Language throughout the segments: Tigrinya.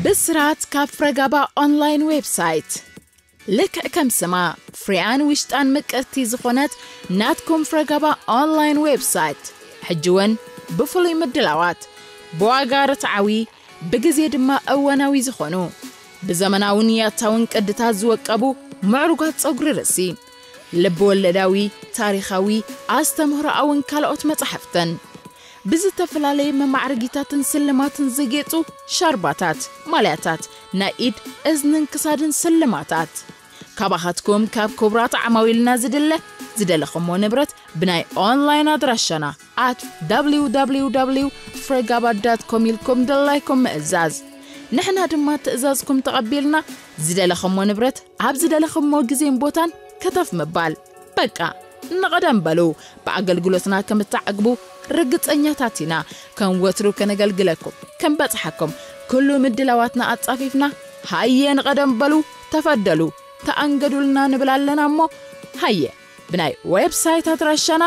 ብስራት ካብ ፍረጋባ ኦንላይን ዌብሳይት። ልክዕ ከም ስማ፣ ፍሪያን ውሽጣን ምቅርቲ ዝኾነት ናትኩም ፍረጋባ ኦንላይን ዌብሳይት፣ ሕጂ እውን ብፍሉይ ምድላዋት፣ ብዋጋ ርትዓዊ፣ ብግዜ ድማ እዋናዊ ዝኾኑ፣ ብዘመናውን ያታውን ቅድታት ዝወቀቡ ምዕሩጋት ጸጉሪ ርእሲ፣ ልብ ወለዳዊ፣ ታሪኻዊ፣ ኣስተምህሮኣውን ካልኦት መጻሕፍትን፣ ብዝተፈላለየ መማዕረጊታትን ስልማትን ዘጌጹ ሻርባታት፣ ማልያታት፣ ናይ ኢድ፣ እዝንን ክሳድን ስልማታት። ካባኻትኩም ካብ ክቡራት ዓማዊልና ዝድለ ዝደለኹሞ ንብረት ብናይ ኦንላይን ኣድራሻና at www ፍረጋባ ዳት ኮም ኢልኩም ድላይኩም ምእዛዝ። ንሕና ድማ ትእዛዝኩም ተቐቢልና ዝደለኹሞ ንብረት ኣብ ዝደለኹሞ ግዜን ቦታን ከተፍ ምባል። በቃ፣ ንቐደም በሉ። ብኣገልግሎትና ከም እትዓግቡ ርግጸኛታት ኢና። ከም ወትሩ ከነገልግለኩም፣ ከም በጽሓኩም፣ ኩሉ ምድላዋትና ኣጻፊፍና፣ ሃየ ንቐደም በሉ፣ ተፈደሉ፣ ተኣንገዱልና ንብል ኣለና እሞ፣ ሃየ፣ ብናይ ዌብሳይት ኣድራሻና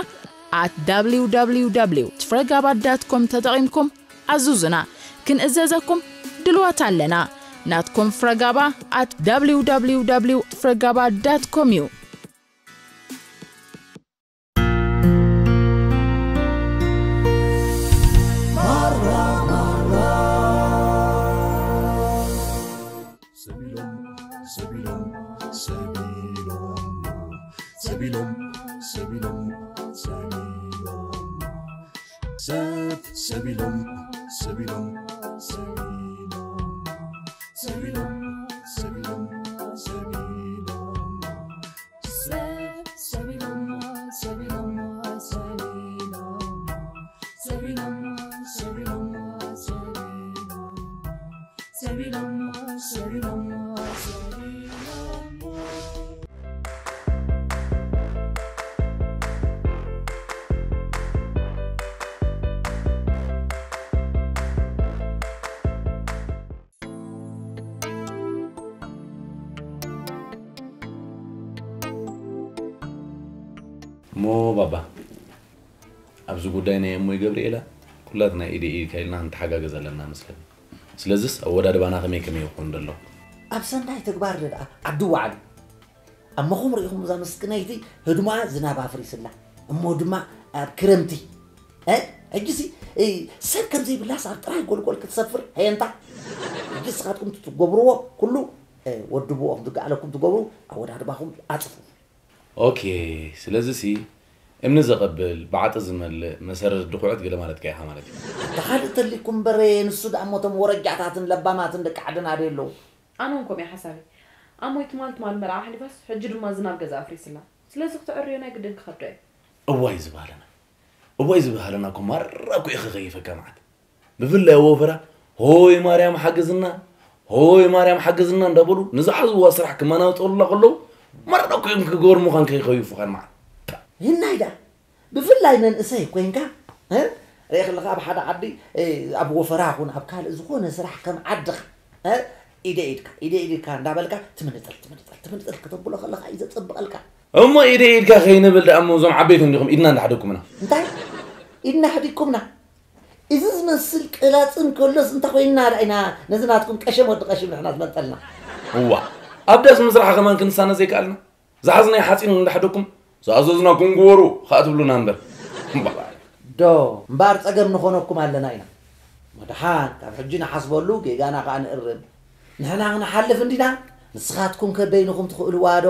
at www ፍረጋባ ዳት ኮም ተጠቒምኩም ኣዙዙና። ክንእዘዘኩም ድልዋት ኣለና። ናትኩም ፍረጋባ at www ፍረጋባ ዳት ኮም እዩ። ሰቢሎም፣ ሰቢሎም፣ ሰቢሎም፣ ሰቢሎም፣ ሰቢሎም፣ ሰቢሎም፣ ሰብ፣ ሰቢሎም፣ ሰቢሎም፣ ሰቢሎም፣ ሰቢሎም፣ ሰቢሎም፣ ሰቢሎም፣ ሰብ፣ ሰቢሎም፣ ሰቢሎም፣ ሰቢሎም፣ ሰቢሎም፣ ሰቢሎም፣ ሰቢሎም። ሰቢሎሞ፣ ሰቢሎሞ፣ ሰቢሎሞ። እሞ ባባ፣ ኣብዚ ጉዳይ ናይ እሞይ ገብርኤላ ኩላትና ኢደ ኢድካ ኢልና ክንተሓጋገዝ ኣለና መስለኒ። ስለዚስ ኣወዳድባና ከመይ ከመይ ይኸውን ዘሎ? ኣብ ሰናይ ተግባር ደኣ ዓዲ ዋዕዲ። ኣሞኹም ርኢኹም እዛ ምስክነይቲ ህድሞኣ ዝናብ ኣፍሪስላ። እሞ ድማ ኣብ ክረምቲ። እ? ሕጂሲ፣ እ፣ ሰብ ከም ዘይብላስ ኣብ ጥራይ ጎልጎል ክትሰፍር፣ ሀየንታ። ሕጂ ንስኻትኩም ትገብርዎ ኩሉ፣ እ፣ ወድብዎ፣ ከም ዝገኣለኩም ትገብሩ፣ ኣወዳድባኹም ኣጽፉ። ኦኬ፣ ስለዚሲ እምኒ ዘቐብል፣ ባዕጢ ዝመልእ፣ መሰረት ድኹዕት ገለ ማለትካ ኢኻ ማለት እዩ። እንተ ካልእ ተሊኩም እምበር፣ ንሱ ደኣ እሞ እቶም ወረጃታትን ለባማትን ደቂ ዓድና ድዩ ኣለዉ? ኣነ እውን ከምኡ እዩ ሓሳበይ። ኣሞይ ትማል ትማል መርዓ ኣሕሊፋስ፣ ሕጂ ድማ ዝናብ ገዛ ኣፍሪስላ። ስለዚ ክተዕርዮ ናይ ግድን ክኸብዳ እዩ። እዋይ ዝበሃለና። እዋይ ዝበሃለና እኮ ማራ እኮ እዩ ከኸይፈካ መዓት። ብፍላይ ኣብ ወፈራ፣ "ሆይ ማርያም ሓግዝና፣ ሆይ ማርያም ሓግዝና" እንዳበሉ ንዝሓዝዋ ስራሕ ክመናውጠሉላ ከለዉ፣ ማራ እኮ እዮም ክገርሙኻን ከይኸይፉኻን መዓት። ይናይ ደኣ፣ ብፍላይ መንእሰይ ኮይንካ፣ እ? ርኤ ከለኻ ኣብ ሓደ ዓዲ፣ እ፣ ኣብ ወፈራ ኹን ኣብ ካልእ ዝኾነ ስራሕ ከም ዓድኻ፣ እ? ኢደ ኢድካ፣ ኢደ ኢድካ እንዳበልካ ትምንጥል፣ ትምንጥል፣ ትምንጥል ከተብሎ ከለኻ እዩ ዘጸብቐልካ። እሞ ኢደ ኢድካ ከይንብል ደኣ እሞ እዞም ዓበይቲ እንዲኹም ኢድና እንዳሕደኩምና። እንታይ? ኢድና ሕዲኩምና? እዚ ዝመስል ቅላጽ እንከሎስ እንታይ ኮይንና ደኣ ኢና ነዚ ናትኩም ቀሸም ወዲ ቀሽም ንሕና ዝመንጠልና? እዋ፣ ኣብ ዳስ ምስራሕ ከማን ክንሳነ ዘይከኣልና? ዝሓዝናዮ ሓጺን እንዳሕደኩም፣ ዝኣዘዝናኩም ግበሩ ከኣ ትብሉና እምበር። እምባ። ዶ፣ እምበኣር ጸገም ንኾነኩም ኣለና ኢና። መድሓን፣ ካብ ሕጂ ንሓስበሉ፣ ጌጋና ከኣ ንእርም። ንሕና ክንሓልፍ እንዲና፣ ንስኻትኩም ከ በይንኹም ትኽእልዋ ዶ?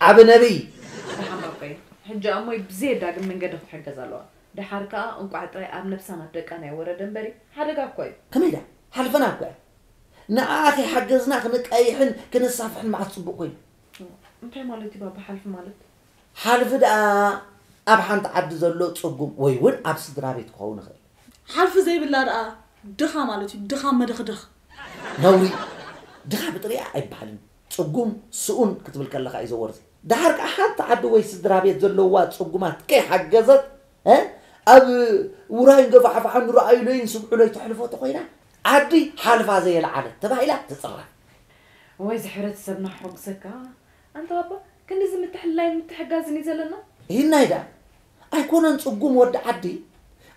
ዓቢ ነቢይ። ደሓን ባባይ፣ ሕጂ ኣሞይ ብዘየዳግም መንገዲ ክትሕገዝ ኣለዋ። ደሓር ከኣ እንቋዕ ጥራይ ኣብ ነብሳን ኣብ ደቃን ኣይወረደ እምበሪ፣ ሓደጋ እኮ እዩ። ከመይ ደኣ? ሓልፈና እኮ እያ። ንዓኣ ከይሓገዝና ክንቃይሕን ክንሳፍሕን መዓስ ጽቡቕ ኮይኑ? እንታይ ማለት እዩ ባባ ሓልፊ ማለት? ሓልፊ ደኣ ኣብ ሓንቲ ዓዲ ዘሎ ጽጉም ወይ እውን ኣብ ስድራ ቤት ክኸውን ይኽእል። ሓልፊ ዘይብላ ደኣ ድኻ ማለት እዩ፣ ድኻ መደኽደኽ። ነውሪ። ድኻ ብጥሪኣ ኣይበሃልን። ጽጉም፣ ስኡን ክትብል ከለኻ እዩ ዘወርዚ። ደሓር ከኣ ሓንቲ ዓዲ ወይ ስድራ ቤት ዘለዋ ጽጉማት ከይሓገዘት፣ እ፣ ኣብ ውራይን ገፋሕፋሕን ንረኣዩለይን ስምዑለይ ተሕልፎ ተኾይና፣ ዓዲ ሓልፋ ዘየልዓለት ተባሂላ ትጽረፍ። ወይ እዚ ሕብረተሰብና ሕጉሰካ። ኣንታ ባባ፣ ክንድዚ ምትሕልላይን ምትሕጋዝን እዩ ዘለና? ይህናይ ደኣ፣ ኣይኮነን ጽጉም ወዲ ዓዲ፣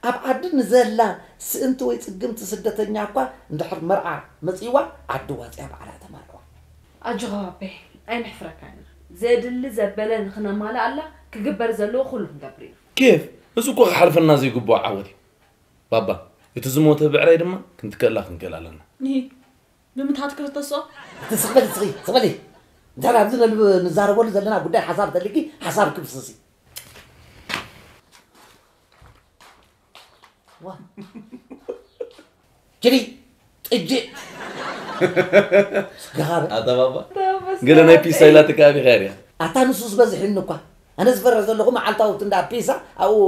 ኣብ ዓዲ ንዘላ ስእንቲ ወይ ጽግምቲ ስደተኛ እኳ እንድሕር መርዓ መጺእዋ፣ ዓዲ ዋጺኣ ባዕላ ተማርዕዋ። ኣጆኻ ባቤ፣ ኣይንሕፍረካን ኢና። ዘድሊ ዘበለ ንኽነማልኣላ ክግበር ዘለዎ ኩሉ ክንገብር ኢና። ኬፍ፣ እዚ እኮ ክሓልፈና ዘይግብኦ ዓወት እዩ። ባባ፣ እቲ ዝሞተ ብዕራይ ድማ ክንትከላ ክንክእል ኣለና። ንሂ፣ ብምትሃት ክልተ ስኦ? እቲ ስቕ በሊ፣ ስቕ፣ ስቕ በሊ። እንተ ኣብዚ ነል-፣ ንዛረበሉ ዘለና ጉዳይ ሓሳብ ተልኪ፣ ሓሳብ ክብስሲ። ዋ። ችሊ፣ ጥጅእ። ስጋሃር። ኣታ ባባ፣ ኣታ ባባ፣ ገለ ናይ ስጋሃር። ፒሳ ኢላ ትካቢ ኸይር እያ። ኣታ ንሱ ዝበዝሕኒ እኳ። ኣነ ዝፈርሕ ዘለኹ መዓልታዊ እንዳ ፒሳ ኣብኡ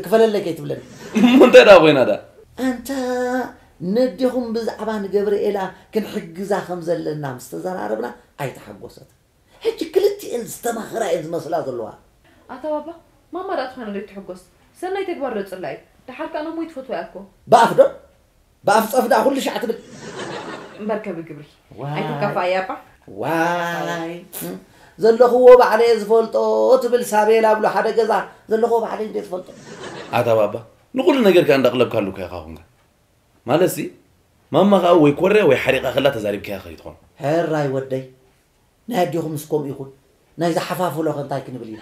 ክፈለለይ ከይትብለኒ። እሞ እንታይ ደኣ ኮይና ደኣ? ኣንታ ነዴኹም ብዛዕባ ንገብርኤላ ክንሕግዛ ከም ዘለና ምስ ተዘራረብና ኣይተሓጎሰት። ሕጂ ክልቲኤን ዝተማኸራ እየን ዝመስላ ዘለዋ። ኣታ ባባ፣ ማማ ደኣ ትኾና ዶ ትሕጎስ? ሰናይ ተግባር ዶ ጽላኢ? ደሓር ከኣ ነሞይ ትፈትዋ እያ እኮ። ብኣፍ ዶ? ብኣፍ ጸፍ ደኣ ኩሉ ሻዕ ትብል። እምበርከ ብግብሪ። ዋይ። ኣይትከፋእያ እባ። ዋይ። ዘለኽዎ ባዕለየ ዝፈልጦ ትብል ሳቤላ ብሎ ሓደ ገዛ ዘለኽዎ ባዕለይ እንደ ዝፈልጦ። ኣታ ባባ፣ ንኹሉ ነገር ከኣ እንዳቕለብካሉ እኮ ኢኻ ኹንካ። ማለትሲ፣ ማማ ከኣ ወይ ኮርያ ወይ ሓሪቓ ከላ ተዛሪብካያ ከይትኾን። ሕራይ ወደይ፣ ናይ ኣዴኹምስ ከምኡ ይኹን። ናይ ዝሓፋፍሎ ከ እንታይ ክንብል ኢና?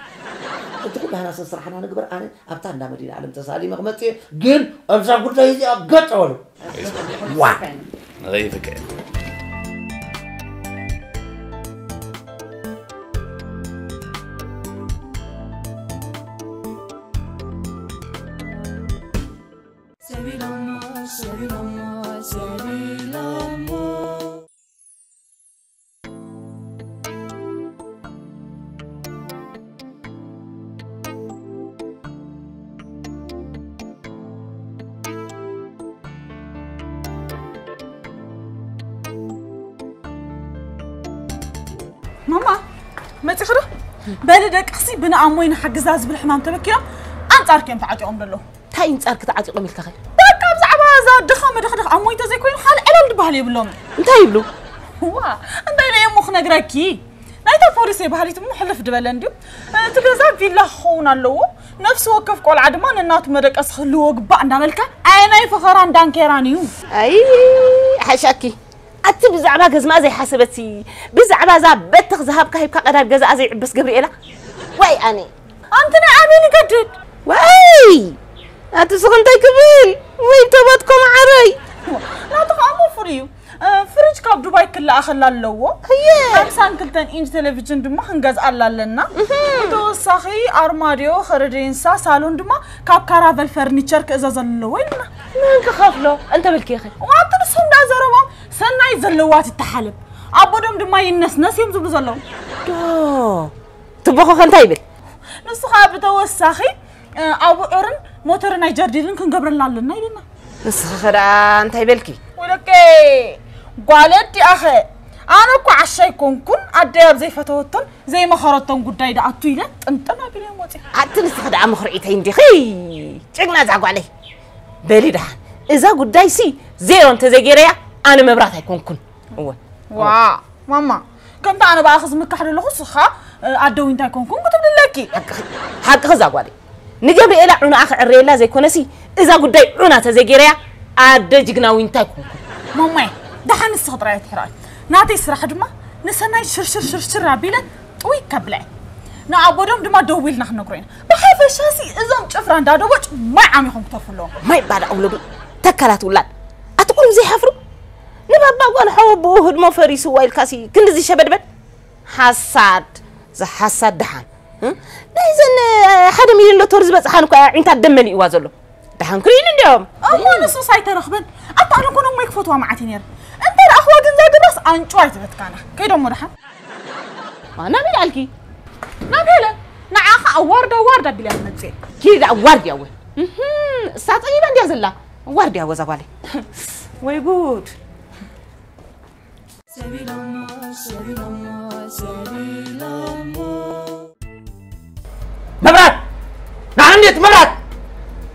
ሕጂ ኩላህና ሰብ ስራሕና ንግበር። ኣነ ኣብታ እንዳ መድኃኔዓለም ተሳሊመ ክመጽእ እየ፣ ግን ኣብዛ ጉዳይ እዚኣ ገጥ በሉ። ዋ! ንኸይፍቀ። ሰቢሎሞ፣ ሰቢሎሞ፣ ሰቢሎሞ። ማማ፣ መጺኺ ዶ? በሊ ደቅኽሲ ብንኣሞይ ንሓግዛ ዝብል ሕማም ተበኪሎም ኣንጻርኪ እዮም ተዓጢቖም ዘለዉ። እንታይ ኣንጻርኪ ተዓጢቖም ኢልካኸ? በቃ ብዛዕባ እዛ ድኻ መደኽደኽ ኣሞይ እንተዘይኮይኑ ካልእ ዕላል ዝበሃል የብሎምን። እንታይ ይብሉ? ዋ፣ እንታይ ኢለ እሞ ክነግረኪ? ናይታ ፖሊስ ባህሊት እሞ ሕልፍ ዝበለ እንድዩ። እቲ ገዛ ቪላ ክኸውን ኣለዎ። ነፍሲ ወከፍ ቆልዓ ድማ ነናቱ መደቀሲ ክህልዎ ግባእ እንዳበልካ ኣየናይ ፈኸራን ዳንኬራን እዩ? ኣይ፣ ሓሻኪ። ኣቲ ብዛዕባ ገዝማኣ ዘይሓሰበትሲ፣ ብዛዕባ እዛ በተኽ ዝሃብካ ሂብካ ቀዳድ ገዛኣ ዘይዕበስ ገብርኤላ? ዋይ ኣነ። ኣንቲ ናይ ኣቤል ይገድድ። ዋይ! ኣቲ ስኽ እንታይ ክብል? ወይ ተባትኮ መዓረይ። ናቱ ኸኣ እሞ ፍሉይ እዩ። እ፣ ፍሪጅ ካብ ዱባይ ክለኣኸላ ኣለዎ። እየ። ሓምሳን ክልተን ኢንች ቴሌቪዥን ድማ ክንገዝኣላ ኣለና። እህ። ብተወሳኺ ኣርማድዮ፣ ከረዴንሳ፣ ሳሎን ድማ ካብ ካራቨል ፈርኒቸር ክእዘዘሉ ኣለዎ ኢልና። መን ክኸፍሎ? እንተበልኪ ኢኺ። ዋንቲ ንሶም ደኣ ዘረቦም ሰናይ ዘለዋ ትተሓለብ። ኣቦዶም ድማ ይነስነስ እዮም ዝብሉ ዘለዉ። ዶ፣ ትቦ ኸ እንታይ ይብል? ንሱ ኸኣ ብተወሳኺ፣ እ፣ ኣቡዑርን ሞተር ናይ ጀርዲንን ክንገብረላ ኣለና ኢሉና። ንስኺ ኸ ደኣ እንታይ በልኪ? ወለከ፣ ጓለ ዲኣኸ? ኣነ እኮ ዓሻ ኣይኮንኩን፣ ኣደይ ኣብ ዘይፈተወቶን ዘይመኸረቶን ጉዳይ ደኣቱ ኢለ ጥምጥም ኣቢለ ወፂ። ኣቲ ንስኺ ደኣ ምኽርዒተይ እንዲኺ? ጭግና እዛ ጓለይ። በሊ ደሓን፣ እዛ ጉዳይሲ ዜሮ እንተዘይገይረያ ኣነ መብራት ኣይኮንኩን። እወ። ዋ፣ ማማ፣ ከምቲ ኣነ ብኣኺ ዝምካሕ ዘለኹ፣ ንስኻ፣ እ፣ ኣደ ዊንታ ኣይኮንኩን ክትብሊ ኣለኪ። ሓቅኺ፣ ሓቅኺ እዛ ጓለይ። ንገብርኤላ ዑናኣ ክዕረየላ ዘይኮነሲ፣ እዛ ጉዳይ ዑና ተዘይገይረያ፣ ኣደ ጅግና ዊንታ ኣይኮንኩን። ማማይ፣ ደሓን ንስኺ ጥራይ ኣይትሕረቒ። ናተይ ስራሕ ድማ ንሰናይ ሽርሽር ሽርሽር ኣቢለ ጥውይ ከብልዐ። ንኣቦዶም ድማ ደው ኢልና ክንነግሮ ኢና። ብሓፈሻሲ እዞም ጭፍራ እንዳደቦጭ ማይ ዓሚኹም ክተፍልዎም። ማይ ባዳ ውለዱ፣ ተካላት ውላድ። ኣቲ ቁሩብ ዘይሓፍሩ? ንባባ ጓል ሓወ ብኡ ህድሞ ፈሪስዋ ኢልካሲ ክንድዚ ሸበድበድ? ሓሳድ፣ ዝሓሳድ ደሓን። እ? ናይዘን፣ እ፣ ሓደ ሚልዮን ሎቶሪ ዝበጽሓን እኮ ኣዒንታ ደም መሊእዋ ዘሎ። ደሓን ክርእዩኒ እንድዮም። እሞ ንሱስ ኣይተረኽበን። ኣታ ኣነ እኮ ኖሞይ ክፈትዋ መዓት እዩ ነይረ። እንተ ረኣኽዋ ግን እዛ ድራስ ኣንጭዋ ኣይትበትካና። ከይዶሞ ደሓን። ዋ፣ ናበይ ኣልኪ? ናብ ሄለን። ንዓኻ ኣዋርድ ኣዋርድ ኣቢላ እያ ትመጽእ። ኪድ ኣዋርድ እያ ወይ? እህም፣ እሳ ጸይባ እንድያ ዘላ። ኣዋርድ እያ ወዛ ጓለይ። ወይ ጉድ። ሰቢሎሞ፣ ሰቢሎሞ፣ ሰቢሎሞ። መብራት! ንዓንዴት መብራት!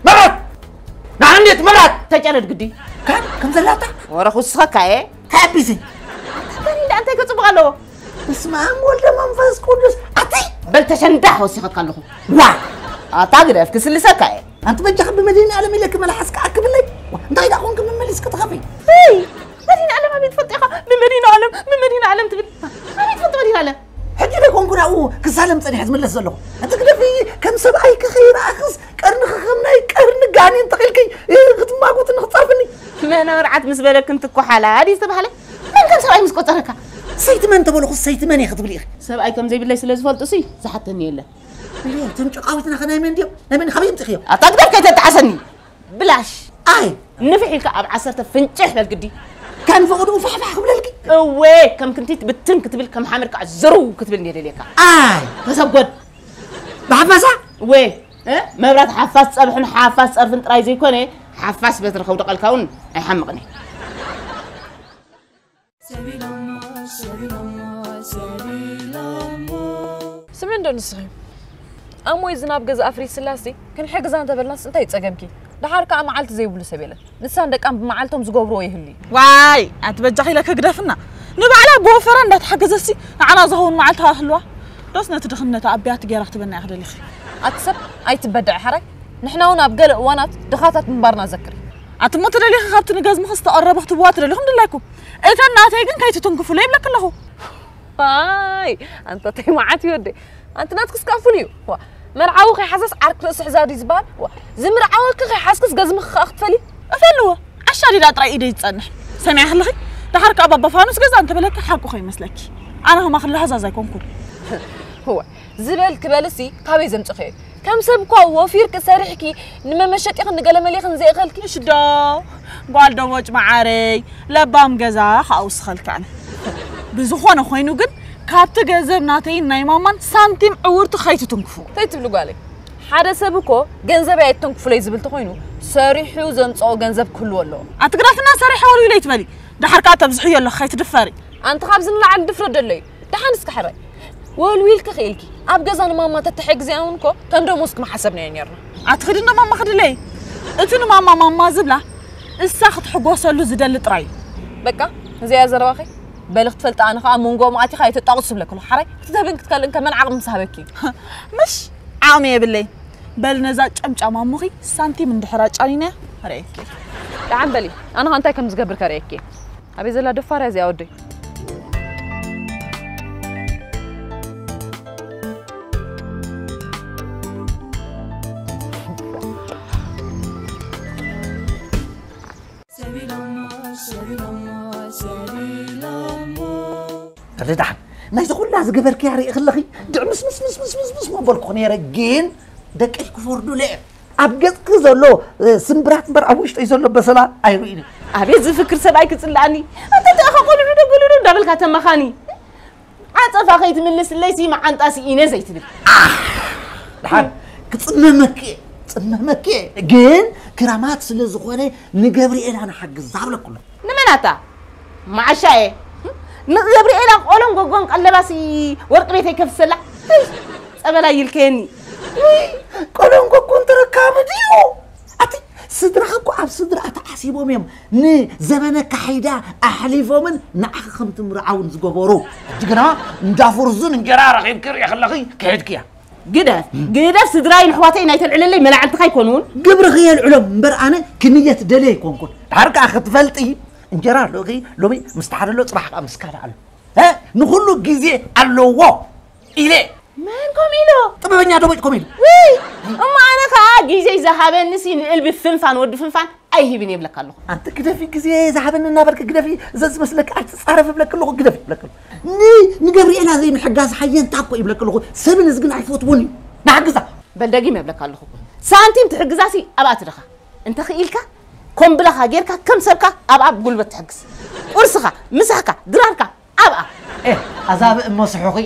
መብራት! ንዓንዴት መብራት! ተጨረድ ግዲ። ከም፣ ከም ዘላታ? ወረ ክውስኸካ እየ። ተቢዚ። ተሪዳ እንታይ ከጽቡቕ ኣለዎ? በስመ ኣብ ወልደ መንፈስ ቅዱስ። ኣቲ! በል ተሸንዳሕ ወሲኸካ ኣለኹ። ዋ! ኣታ ግደፍ፣ ክስልሰካ እየ። ኣንቲ በጃኺ ብመድህን ኣለም ኢለኪ መላሓስ ክኣክብለይ። ዋ፣ እንታይ ደኣ ኮንኪ መመሊስኪ ትኸፊ? እይ፣ መድህን ኣለም ኣበይ ትፈልጢ ኢኻ? ብመድህን ኣለም፣ ብመድህን ኣለም ትብል። ኣበይ ትፈልጢ መድህን ኣለም? ሕጂ ዶ ኮንኩ ናብኡ ክሳለም ጸኒሐ ዝምለስ ዘለኹ? ኣንቲ ግደፊ፣ ከም ሰብኣይኪ ከይረኣኽስ ቀርንኺ ከም ናይ ቀርኒ ጋኔን ተኺልኪ፣ እ፣ ክትማጉትኒ ክትጸርፍኒ። መን መርዓት ምስ በለኪ እንትኳሓላ ድዩ ዝተባህለ? መን ከም ሰብኣይ ምስ ቆጸረካ? ሰይቲ መን ተበልኹ፣ ሰይቲ መን እየ ክትብሊ ኢኺ? ሰብኣይ ከም ዘይብለይ ስለ ዝፈልጡ ሲ ዝሓተኒ የለን። እየ፣ እቶም ጨቃዊትና ከ ናይ መን ድዮም? ናይ መን፣ ካበይ ኣምጺኽዮ? ኣታ ግደፍ ከይተጣዓሰኒ። ብላሽ። ኣይ። ንፍሕ ኢልካ ኣብ ዓሰርተ ፍንጭሕ በል ግዲ። ከም ፈቐድኡ ፋሕፋሕ ክብለልኪ? እወ፣ ከም ክንቲት ብትን ክትብል፣ ከም ሓመድ ከዓ ዝርው ክትብል እንድየ ደልየካ። ኣይ። ተሰጎድ። ብሓፋሳ? እወ፣ እ? መብራት ሓፋስ ጸብሕን ሓፋስ ጸርፍን ጥራይ ዘይኮነ፣ ሓፋስ በትሪ ከውድቐልካ እውን ኣይሓምቕን እየ። ሰቢሎሞ፣ ሰቢሎሞ፣ ሰቢሎሞ። ስምዒ እንዶ ንስኺ። ኣሞይ ዝናብ ገዛ ኣፍሪስላሲ ክንሕግዛ እንተበልናስ እንታይ ይጸገምኪ? ደሓር ከኣ መዓልቲ ዘይብሉ ሰብ የለን። ንሳን ደቃን ብመዓልቶም ዝገብርዎ ይህሉ እዩ። ዋይ፣ ኣቲ በጃኺ ኢለ ከግደፍና። ንባዕላ ብወፈራ እንዳተሓገዘሲ ንዓና ዝኸውን መዓልቲ ሃህልዋ። ዶስ ነቲ ድኽነት ኣቢያት ገይራ ክትበና እያ ክደሊኺ? ኣቲ ሰብ ኣይትበድዐ ሓራይ። ንሕና እውን ኣብ ገለ እዋናት ድኻታት ምንባርና ዘክሪ። ኣቲ እሞ ትደሊኺ ካብቲ ንገዝምኺ ዝተቐረበ ክትብዋ ትደሊኹም ድላይኩም። እተን ናተይ ግን ከይትትንክፉለይ ይብለኪ ኣለኹ። ዋይ፣ ኣንታ ተይ መዓት እዩ ወደይ። ኣንቲ ናትክስ ከኣ ፍሉይ እዩ። ዋ፣ መርዓዊ ከይሓዘስ ዓርኪ ርእሲ ሕዛብ ድዩ ዝበሃል? ዋ፣ ዝምርዓወኪ ከይሓዝክስ ገዝምኺ ከኣ ክትፈሊ? እፈልዎ። ዓሻ ዲዳ ጥራይ ኢደይ ዝጸንሕ። ሰሚዐ ከለኺ፣ ደሓር ከኣ ባባ ፋኑስ ገዛ እንተበለኪ ሓቁ ከይመስለኪ። ኣነ ከማኺ ለሃዛዝ ኣይኮንኩን። እዋ፣ ዝበልኪ በልሲ ካበይ ዘምጽኽዮ? ከም ሰብ እኳ ወፊርኪ ሰሪሕኪ ንመመሸጢኽን ንገለመሌኽን ዘየኸልኪ። እሺ ዶ፣ ጓል ዶ ቦጭ መዓረይ፣ ለባም ገዛ ከኣ ውስኸልኪ ኣነ። ብዝኾነ ኮይኑ ግን፣ ካብቲ ገንዘብ ናተይን ናይ ማማን ሳንቲም ዕውርቲ ከይትትንክፉ። እንታይ ትብሊ ጓለይ? ሓደ ሰብ እኮ ገንዘብ ኣይተንክፉለይ ዝብል ተኾይኑ፣ ሰሪሑ ዘምጽኦ ገንዘብ ክህልዎ ኣለዎ። ኣቲ ግዳፍና ሰሪሐ ወልዊለይ ትበሊ፣ ደሓር ከኣ ተብዝሕዮ ኣለኺ ከይትድፈሪ። ኣንቲ ካብዚ ንላዕሊ ድፍረት ደሎ እዩ። ደሓን እስከ ሕራይ። ወልዊልኪ ክኢልኪ። ኣብ ገዛ ንማማ ተተሐግዚኣ እውን እኮ ከም ደሞዝኪ ምሓሰብናዮ ኔርና። ኣቲ ኺዲ ንማማ ክድለይ። እቲ ንማማ ማማ ዝብላ እሳ ክትሕጎሰሉ ዝደሊ ጥራይ እዩ። በቃ፣ እዚኣ ዘረባኺ። በሊ ክትፈልጢ ኣነ ኸኣ ኣብ መንጎኦም ኣቲኻ ኣይተጣቕሱ ዝብለኪ ኣለኹ። ሓራይ ክትህብን ክትከልእን ከመን ዓቕሚ ምስ ሃበኪ እዩ። ምሽ ዓቕሚ የብለይ። በሊ ነዛ ጨምጫም ኣሞኺ ሳንቲም እንድሕር ኣጫኒነ ርእየኪ። ደሓን በሊ፣ ኣነ ኸኣ እንታይ ከም ዝገብር ከርእየኪ እየ። ኣበይ ዘላ ደፋር እያ እዚኣ ወደይ? ኣለ ደሓን ናይዚ ኩላ ዝገበርክያ ርኢ ከለኺ ድዕምስምስምስምስምስ መበልኩ ነይረ፣ ግን ደቀይ ክፈርዱለ እዮም። ኣብ ገጽኪ ዘሎ፣ እ፣ ስምብራት እምበር ኣብ ውሽጠይ ዘሎ በሰላ ኣይርእይን እየ። ኣቤት ዝፍክር ሰብኣይ ክጽልኣኒ። ኣንተ ተኣኻ ቆልዑ ዶ ገሉ ዶ እንዳበልካ ተመኻኒ። ዓጸፋ ከይትምልስለይሲ መዓንጣ ስኢነ ዘይትብል። ኣሕ! ደሓን ክጽመመኪ እየ፣ ክጽመመኪ እየ። ግን ክራማት ስለ ዝኾነ ንገብርኤላ ንሓግዛ እብለኩ ኣለኹ። ንመን ኣታ? መዓሻ እየ። ንገብርኤላ ቆሎን ጎጎን ቀለባሲ ወርቂ ቤተይ ከፍሰላ። ጸበላ ይልከየኒ። ውይ፣ ቆሎን ጎጎን ተረካቢ ድዩ? ኣቲ ስድራኻ እኮ ኣብ ስድራ ተዓሲቦም እዮም። ንዘበነ ካሒዳ ኣሕሊፎምን ንዓኺ ከም ትምርዓውን ዝገበሩ። ሕጂ ግና እንዳ ፍርዙን እንጀራ ረኺብኪ ርእየ ከለኺ ክሕድክያ። ግደፍ፣ ግደፍ፣ ስድራይን ኣሕዋተይን ኣይተልዕለለይ፣ መላዕልትኻ ኣይኮኑን። ግብርኺ የልዕሎም እምበር ኣነ ክንየት ደልየ ኣይኮንኩን። ድሓር ከኣ ክትፈልጢ እንጀራ ኣለኺ ሎሚ ምስ ሓደ ኣሎ፣ ጽባሕ ከኣ ምስ ካልእ ኣሎ። እ? ንኹሉ ግዜ ኣለዎ ኢለ። መን ከምኡ ኢሉ? ጥበበኛ ዶቦጭ ከምኡ ኢሉ። ውይ! እሞ ኣነ ከኣ ግዜይ ዝሃበኒሲ ንእልቢ ፍንፋን ወዲ ፍንፋን ኣይህብን እየ እብለካ ኣለኹ። ኣንቲ ግደፊ፣ ግዜ ዝሃበኒ እናበልኪ ግደፊ፣ ዘዝመስለኪ ኣይትጻረፊ እብለኪ ኣለኹ፣ ግደፊ እብለኪ ኣለኹ። ን-፣ ንገብርኤላ ዘይምሕጋዝ ሓየንታ እኮ ይብለኪ ኣለኹ። ሰብን እዝግን ኣይፈትዎን እዩ። ንሓግዛ። በል ደጊመ እብለካ ኣለኹ። ሳንቲም ትሕግዛሲ ኣብኣ ትድኻ። እንተ ኽኢልካ፣ ኮምብላኻ ጌርካ ከም ሰብካ ኣብኣ ብጉልበት ትሕግዝ። ቁርስኻ፣ ምሳሕካ፣ ድራርካ ኣብኣ። ኤ፣ ኣዛብእ እሞ ስሑኺ።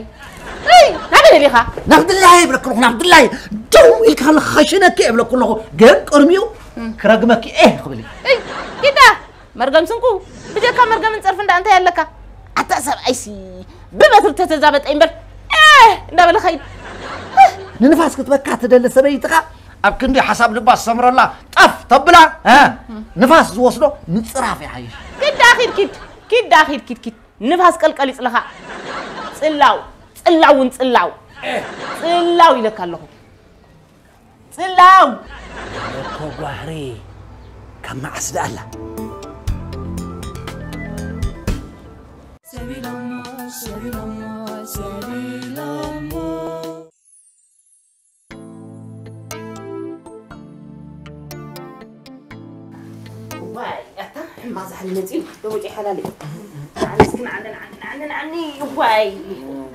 እይ፣ ናበይ ደሊኻ? ናብ ድላየ ይብለኪ ኣለኹ፣ ናብ ድላየ። ደው ኢልካ ከለኻ ኸሽነኪ እየ እብለኪ ኣለኹ። ግን ቅድሚኡ ክረግመኪ እየ ክብል እዩ። እይ፣ ኪዳ፣ መርገም ስንኩ፣ ብጀካ መርገምን ጸርፍን ደኣ እንታይ ኣለካ? ኣታ ሰብኣይሲ ብበትሪ ተተዛበጠ እምበር፣ ኤህ እንዳበለ ኸይድ። ንንፋስ ክትበካ ትደሊ ሰበይትኻ ኣብ ክንዲ ሓሳብ ልባ ዝሰምረላ ጠፍ ተብላ፣ እ፣ ንፋስ ዝወስዶ ምጽራፍ ይሓይሽ። ኪዳ ኺድ ኪድ፣ ኪዳ ኺድ ኪድ ኪድ። ንፋስ ቀልቀል ይጽለኻ። ጽላው፣ ጽላው እውን ጽላው። ጽላው ኢለካ ኣለኹ። ጽላው። ጓህሪ ካብ መዓስ ደኣላ? ዋይ ኣታ ሕማቕ ዛሕሊ መፂኡ ደወጭ ሓላል እዩ። ንዓኒ እስኪ ንዓኒ ንዓኒ ንዓኒ ንዓኒ። ዋይ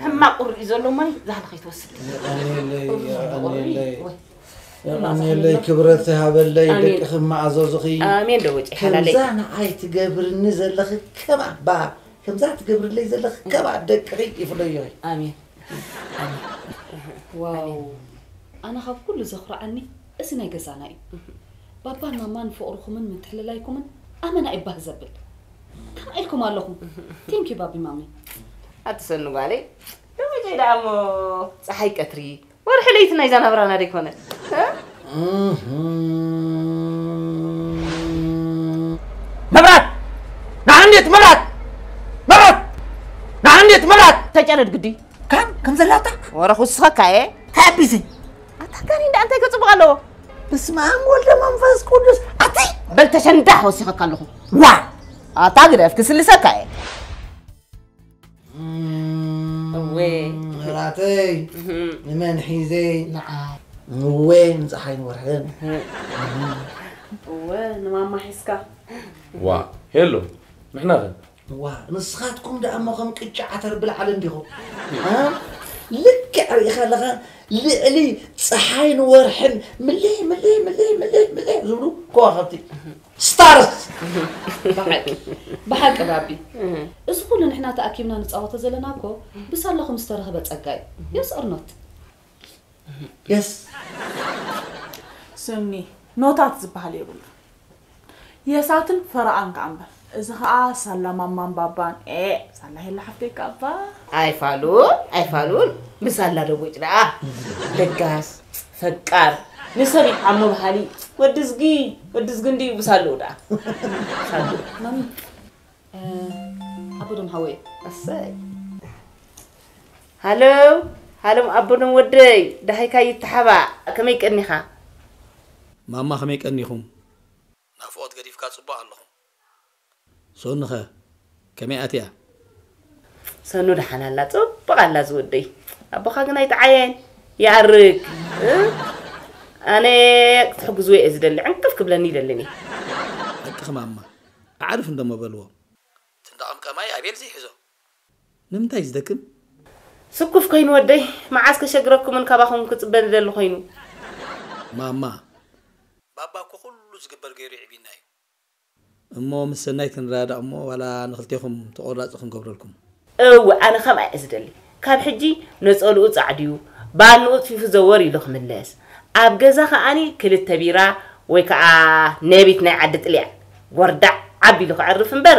ሕማቕ ቁሪ እዩ ዘሎ። ማይ ዛሕሊ ከይትወስድ። የቐንየለይ፣ የቐንየለይ። የቐንየለይ፣ ክብረት ይሃበለይ። ኣሜን። ደቅኺ መኣዘዙኺ። ኣሜን ደወጭ ሓላለይ። ከምዛ ንዓይ ትገብርኒ ዘለኺ ከማ ባ ከምዛ ትገብርለይ ዘለኺ ከማ ደቅኺ ይፍለዮ። ኣሜን። ዋው ኣነ ካብ ኩሉ ዘኹርዓኒ እዚ ናይ ገዛና እዩ። ባባን ማማን ፍቕርኹምን ምትሕልላይኩምን ኣመና እዩ ባህ ዘብል። ከመይ ኢልኩም ኣለኹም? ቴንኪ ባቢ ማሚ። ኣትሰኑ ጓለይ ደወጨይ ደኣ እሞ ፀሓይ ቀትሪ ወርሒ ለይቲ ናይዛ ናብራና ደይኮነ? መብራት! ንዓንዲት መብራት! መብራት! ንዓንዲት መብራት! ተጨረድ ግዲ ካን ከም ዘላታ ወረ ክውስኸካ እየ። ተኣቢዘ ኣታ ጋኒ እንዳ እንታይ ከፅቡቕ ኣለዎ? በስመ ኣብ ወልደ መንፈስ ቅዱስ ኣቲ በል ተሸንዳሕ ወሲኸካ ኣለኹ። ዋ ኣታ ግደፍ ክስልሰካ እየ። እወ ራተይ ንመን ሒዘይ ንዓ እወ ንፀሓይን ወርሕን እወ ንማማ ሒዝካ ዋ ሄሎ ንሕና ኸ ዋ ንስኻትኩም ደኣ እሞ ከም ቅጫ ዓተር ብልዓል እንዲኹም እ? ልክዕ ርኢኻ ኣለኻ ልዕሊ ፀሓይን ወርሕን ምልሕ ምልሕ ምልሕ ምልሕ ምልሕ ዝብሉ ከዋኸብቲ ስታርስ ብሓቂ ባቢ እዚ ኩሉ ንሕና ተኣኪብና ንፃወቶ ዘለና እኮ ብሳላኹም ዝተረኸበ ፀጋ እዩ የስ ኦርኖት የስ ስምኒ ኖታት ዝበሃል የብሉ የሳትን ፈረቓን ከኣ እምበር እዚ ኸኣ ሳላ ማማን ባባን ኤ ሳላ ሄላ ሓፍተይ ከኣ እባ ኣይፋሉን ኣይፋሉን ምሳላ ደቦጭ ደኣ ለጋስ ፈቃር ንሰብ ይዓሞ በሃሊ ወድዝጊ ወድዝጊ እንድዩ ብሳሉ ደኣ ሳሉ ማሚ እ፣ ኣቦ ዶም ሓወይ ኣሰይ ሃለው ሃሎም ኣቦ ዶም ወደይ ደሃይካ ይተሓባእ ከመይ ቀኒኻ ማማ ከመይ ቀኒኹም ናፍቖት ገዲፍካ ጽቡቕ ኣለኹም ሰኑኸ ከመይ ኣትያ ሰኑ ደሓን ኣላ ጽቡቕ ኣላ ዝወደይ ኣቦኻ ግን ኣይጠዓየን ይኣርግ እ? ኣነ ክትሕግዝዎ እየ ዝደሊ ዕንቅፍ ክብለኒ ይደልን እዩ ሓቅኺ ማማ ኣዕርፍ እንደሞ በልዎ ትንዳቐምቀማይ ኣቤል ዘይሕዞ ንምንታይ ዝደክም ስኩፍ ኮይኑ ወደይ መዓስ ከሸግረኩምን ካባኹም ክጽበ ዝደሊ ኮይኑ ማማ ባባ እኮ ኩሉ ዝግበር ገይሩ ይዕቢና እዩ እሞ ምስ ሰናይት ክንረዳዳእ እሞ ዋላ ንክልቴኹም ተቆራፂ ክንገብረልኩም እወ ኣነ ከምኣ እየ ዝደሊ ካብ ሕጂ ነፀልኡ ፃዕድዩ ባንኡ ፅፊፉ ዘወር ኢሉ ክምለስ ኣብ ገዛ ከዓኒ ክልተ ቢራ ወይ ከዓ ነቢት ናይ ዓዲ ጥልያን ጎርዳዕ ዓብ ኢሉ ክዕርፍ እምበር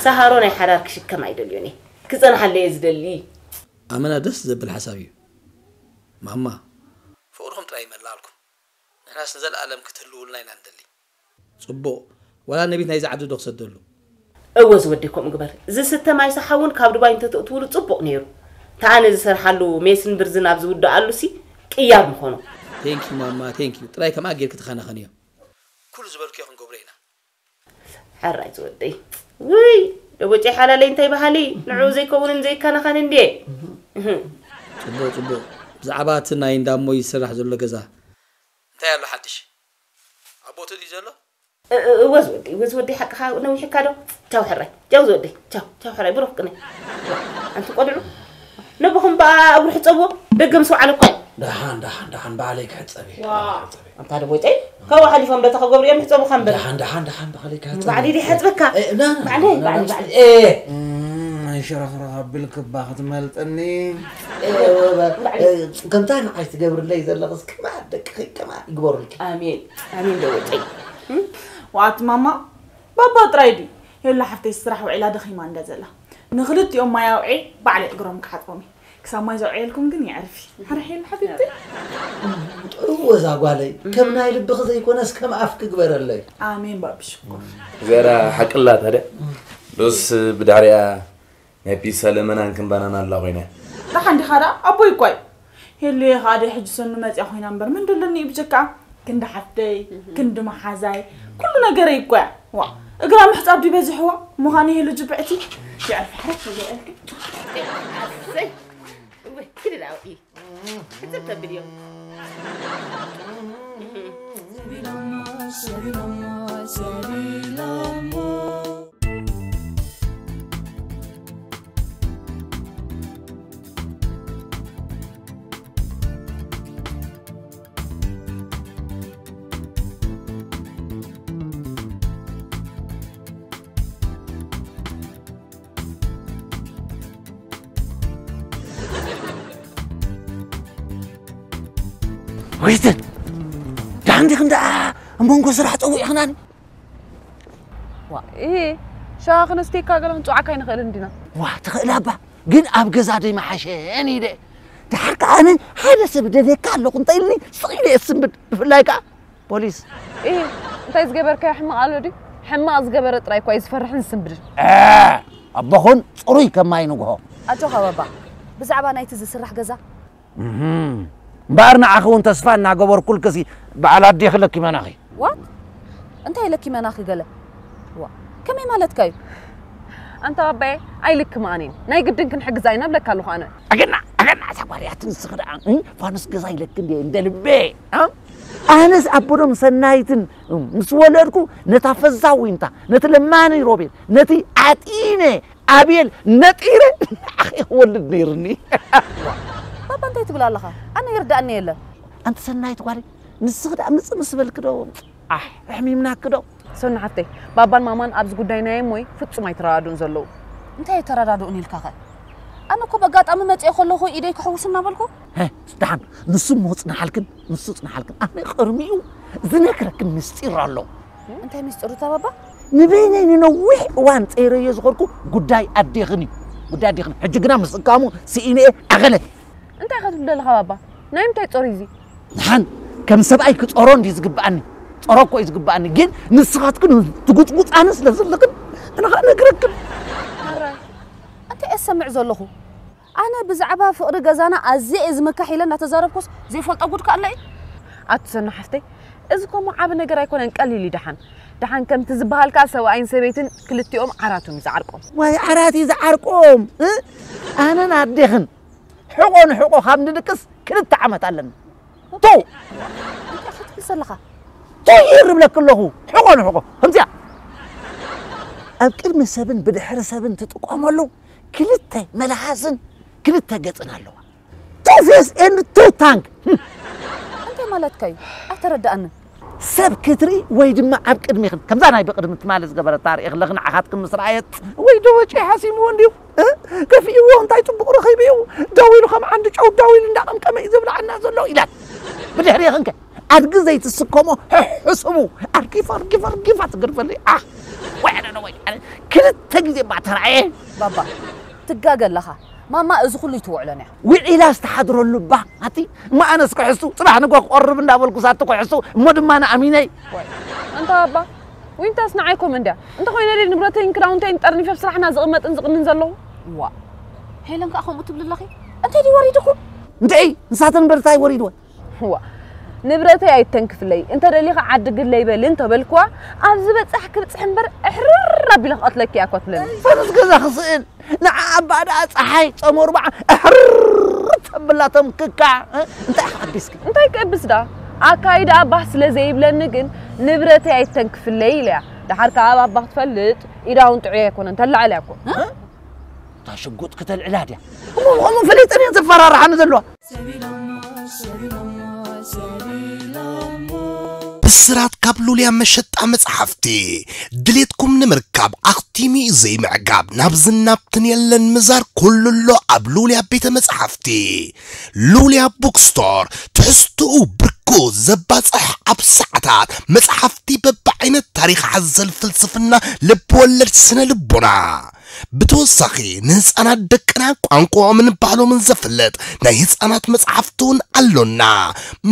ሰሃሮ ናይ ሓዳር ክሽከም ኣይደልዮን እየ ክፀንሓለ እየ ዝደሊ ኣመና ደስ ዘብል ሓሳብ እዩ ማማ ፍቅርኹም ጥራይ ይመላልኩም ንሕናስ ንዘለኣለም ክትህልውልና ኢና ንደሊ ጽቡቕ ዋላ ነቢት ናይዚ ዓዲ ዶ ክሰደሉ እወ ዝወደይ ከምኡ ግበር ዝስተ ማይ ሰሓ እውን ካብ ድባይ እንተተእትውሉ ጽቡቕ ነይሩ ተኣነ ዝሰርሓሉ ሜስን ብርዝን ኣብ ዝውድኣሉ ሲ ቅያር ምኾኖ ቴንኪዩ ማማ ቴንኪዩ ጥራይ ከምኣ ጌርኪ ተኸናኸንዮ ኩሉ ዝበልክዮ ክንገብሮ ኢና ሕራይ ዝወደይ ውይ ደቦጨይ ሓላለይ እንታይ በሃሊ ንዕኡ ዘይከውንን ዘይከናኸን እንድየ ጽቡቕ ጽቡቕ ብዛዕባ እቲ ናይ እንዳሞይ ዝስራሕ ዘሎ ገዛ እንታይ ኣሎ ሓድሽ ኣቦቱ ድዩ ዘሎ እወ ዝወደይ እወ ዝወደይ ሓቅኻ ነዊሕካ ዶ ቻው ሕራይ ቻው ዝወደይ ቻው ቻው ሕራይ ብሩኽ ቅነ ኣንቲ ቆልዑ ነብኹም በኣ እግሩ ሕፀብዎ ደገ ምስ በዓለ እኳ እዩ ደሓን ደሓን ደሓን ባዕለይ ክሕፀብ እየ ኣንታ ደቦጨይ ካብኡ ሓሊፎም ዶ ተኸገብሩ እዮም ሕፀቡኻ እምበር ደሓን ደሓን ደሓን ባዕለይ ክሕፀብ ባዕለይ ድየ ሕፅበካ ባዕለይ ባዕለይ ሽረኽረኽ ኣቢልክባ ክትመልጥኒ ከምታ ንዓይ ትገብርለይ ዘለኽስ ከማ ደቅኺ ከማ ይግበሩልኪ ኣሜን ኣሜን ደወጨይ ዋት ማማ ባባ ጥራይ ድዩ የላ ሓፍተይ ስራሕ ውዒላ ደኺማ እንደ ዘላ ንክልቲኦም ማይ ኣውዒ ባዕለይ እግሮም ክሓጥቦም ክሳብ ማይ ዘውዕየልኩም ግን የዕርፊ ሕራሕ የላ ሓቢብቲ ጥሩ ወዛ ጓለይ ከም ናይ ልብኺ ዘይኮነስ ከም ኣፍኪ ግበረለይ ኣሜን ባቢ ሽኮር ዘራ ሓቅላ ታዲያ ዶስ ብድሕሪኣ ናይ ፒሳ ለመናን ክንባናን ኣላ ኮይና ደሓን ዲኻ ደኣ ኣቦይ እኳ እዩ ሄሉየ ከዓ ደይ ሕጂ ሰኑ መፅያ ኮይና እምበር ምን ደለኒ እዩ ብጀካ ክንዲ ሓፍተይ፣ ክንዲ መሓዛይ፣ ኩሉ ነገረይ እኮ እያ። ዋ፣ እግራ ምሕጻብ ድዩ በዚሕዋ? ምዃኑ ይሄ ልጅ ብዕቲ። ይዕርፍ ሕረፍ ይበልክ። ኣሰይ። እወ፣ ክልል ኣውዒ። ክጽብ ተብል እዮም። ወይትን ዳንዲ ክንዳ ኣብ መንጎ ስራሕ ጸዊዕኽናኒ። ዋ እሄ፣ ሻሂ ክነስትየካ ገለ ክንጽውዓካ ኣይንኽእልን ዲና? ዋ ትኽእል ኣባ፣ ግን ኣብ ገዛ ዶ ይመሓሸኒ ኢለ። ድሓር ከኣ ኣነ ሓደ ሰብ ደልየካ ኣለኹ እንተ ኢልኒ ስቕ ኢለ እየ ዝስንብድ። ብፍላይ ከኣ ፖሊስ። እሄ፣ እንታይ ዝገበርካዮ ሕማቕ ኣሎ ድዩ? ሕማቕ ዝገበረ ጥራይ እኳ እዩ ዝፈርሕን ዝስንብድን። ኣቦኹን ጽሩይ ከም ማይ ንግሆ። ኣጆኻ ባባ፣ ብዛዕባ ናይቲ ዝስራሕ ገዛ እምባር ንዓኺ እውን ተስፋ እናገበርኩልክሲ በዓል ኣዴኺ ለኪመናኺ። ዋት እንታይ ለኪመናኺ ገለ ዋ ከመይ ማለትካ እዩ? ኣንታ ኣባየ ኣይልክማኣን እየን ናይ ግድን ክንሕግዛ ኢና ብለካ ኣለኹ ኣነ። ኣገና ኣገና እዛ ጓል እያ ትንስኺ ደኣ እ? ፋኑስ ገዛ ኢለኪ እንደ እንደ ልቤ እ? ኣነስ ኣቦዶም ሰናይትን ምስ ወለድኩ ነታ ፈዛዊንታ ነቲ ለማኒ ሮቤል ነቲ ዓጢነ ኣቤል ነጢረ ንዓኺ ክወልድ ነይርኒ። ባባ እንታይ ትብል ኣለኻ? ኣነ ይርዳእኒ የለን። ኣንቲ ሰናይት ጓለይ ንስኺ ደኣ ምጽእ ምስ በልኪ ዶ ኣሕ ኣሕሚምናኪ ዶ? ሶኒ ሓፍተይ ባባን ማማን ኣብዚ ጉዳይ ናይ እሞይ ፍጹም ኣይተረዳድኡን ዘለዉ። እንታይ ኣይተረዳድኡን ኢልካ ኸ? ኣነ እኮ በጋጣሚ መጺኤ ከለኹ ኢደይ ክሕውስ እናበልኩ። ሀ ደሓን ንሱ እሞ ጽንሓልክን ንሱ ጽንሓልክን ኣነ ቅድሚኡ ዝነግረክን ምስጢር ኣሎ። እንታይ ሚስጥሩ ተባባ? ንበይነይ ንነዊሕ እዋን ጸይረዮ ዝኸድኩ ጉዳይ ኣዴኽን እዩ። ጉዳይ ኣዴኽን ሕጂ ግና ምስእካሙ ስኢነ'የ ኣኸለ። እንታይ ኢኻ ትብል ዘለኻ ባባ? ናይ ምንታይ ጾር እዩ እዚ? ንሓን ከም ሰብኣይ ክጾሮ እንድዩ ዝግብኣኒ። ጾሮ እኮ እዩ ዝግብኣኒ። ግን ንስኻትክን ትጉጽጉጻኒ ስለ ዘለኽን ኣነ ኸኣ ነግረክን። ሓራይ እንታይ እየ ዝሰምዕ ዘለኹ? ኣነ ብዛዕባ ፍቕሪ ገዛና ኣዝየ እየ ዝምካሕ ኢለ እናተዛረብኩስ ዘይፈልጦ ጉድ ከ ኣሎ እዩ? ኣቲ ሰኑ ሓፍተይ፣ እዚ ከምኡ ዓቢ ነገር ኣይኮነን፣ ቀሊል እዩ ደሓን። ደሓን ከምቲ ዝበሃል ከኣ ሰብኣይን ሰበይትን ክልቲኦም ዓራት እዮም ዝዓርቆም። ዋይ ዓራት እዩ ዝዓርቆም? እ? ኣነን ኣዴኽን ሕቖ ንሕቖ ካብ ንድቅስ ክልተ ዓመት ኣለና። ቶ! እንታይ ክትብል ዘለኻ? ቶ ይርብለክ ኣለኹ። ሕቖ ንሕቖ። ከምዚኣ ኣብ ቅድሚ ሰብን ብድሕሪ ሰብን ትጥቀመሉ ክልተ መልሃስን ክልተ ገጽን ኣለዋ። ቱ ፌስ ኤንድ ቱ ታንግ። እንታይ ማለትካ እዩ? ኣይተረዳኣንን። ሰብ ክትርኢ ወይ ድማ ኣብ ቅድሚኽን ከምዛ ናይ ብቕድሚ ትማሊ ዝገበረታ ርእኽለኽን ዓኻትክን ምስ ረኣየት ወይ ዶ ወጪ ሓሲምዎ እንድዩ እ? ከፊእዎ እንታይ ጽቡቕ ረኺቡ እዩ ደው ኢሉ ከም ዓንዲ ጨው ደው ኢሉ እንዳቐምቀመ እዩ ዝብላዓና ዘሎ ኢላት ብድሕሪኽን ከ ኣድጊ ዘይትስከሞ ሕሕስቡ ኣርጊፋ ኣርጊፋ ኣርጊፋ ትገድፈለይ ኣህ ወይ ኣነ ወይ ኣነ ክልተ ግዜ እባ ተራእየ ባባ ትጋገ ኣለኻ ማማ እዚ ኩሉ ይትውዕሎን እያ። ውዒላ ዝተሓድረሉ እባ ኣቲ እማ ኣነስ ክሕሱ ጽባሕ ንጎ ክቆርብ እንዳበልኩ ሳቲ ክሕሱ እሞ ድማ ንኣሚነይ። ዋይ ኣንታ ባባ ዊንታስ ንዓይ ኮም እንድያ እንተኾይነ ድየ ንብረተይን ክዳውንተይን ጠርኒፈ ኣብ ስራሕና ዝቕመጥን ዝቕንን ዘለኹ። ዋ ሄለን ከኣ ከምኡ ትብሊ ኣለኺ እንታይ ድዩ ወሪድኩም? እንታይ ንሳተን በርታይ ወሪድወን ዋ ንብረተይ ኣይተንክፍለይ እንተ ደሊኻ ዓዲ ግለይ በሊ እንተበልክዋ ኣብ ዝበጻሕ ክብጽሕ እምበር እሕርር ኣቢለ ክቐትለኪ እያ እኳ ትብለኒ። ፈረስ ገዛ ክስእን ንዓ ኣባ ደኣ ጸሓይ ጸሞርባዕ እሕርር ተብላቶም ክካ እንታይ ሓቢስኪ እንታይ ክእብስ ደኣ ኣካይዳ ኣባህ ስለ ዘይብለኒ ግን ንብረተይ ኣይተንክፍለይ ኢለያ ደሓር ከኣ ኣብ ኣባህ ትፈልጥ ኢዳ እውን ጥዑይ ኣይኮነን ተላዕል እያ እኮ እታ ሽጉጥ ክተልዕላ ድያ እሞ ምዃኑ ፈሊጠን እየን ዘፈራርሓኒ ዘለዋ ብስራት ካብ ሉልያ መሸጣ መጽሓፍቲ ድሌትኩም ንምርካብ ኣኽቲሙ እዩ ዘይምዕጋብ ናብ ዝናብትን የለን ምዛር ኩሉ ኣሎ ኣብ ሉልያ ቤተ መጽሓፍቲ ሉልያ ቡክስቶር ትሕዝትኡ ብርኩ ዘባጽሕ ኣብ ሰዓታት መጽሓፍቲ በብዓይነት ታሪኽ ሓዘል ፍልስፍና ልብወለድ ስነ ልቦና ብተወሳኺ ንህፃናት ደቅና ቋንቋኦምን ባህሎምን ዘፍልጥ ናይ ህፃናት መፅሓፍቲ እውን ኣሎና።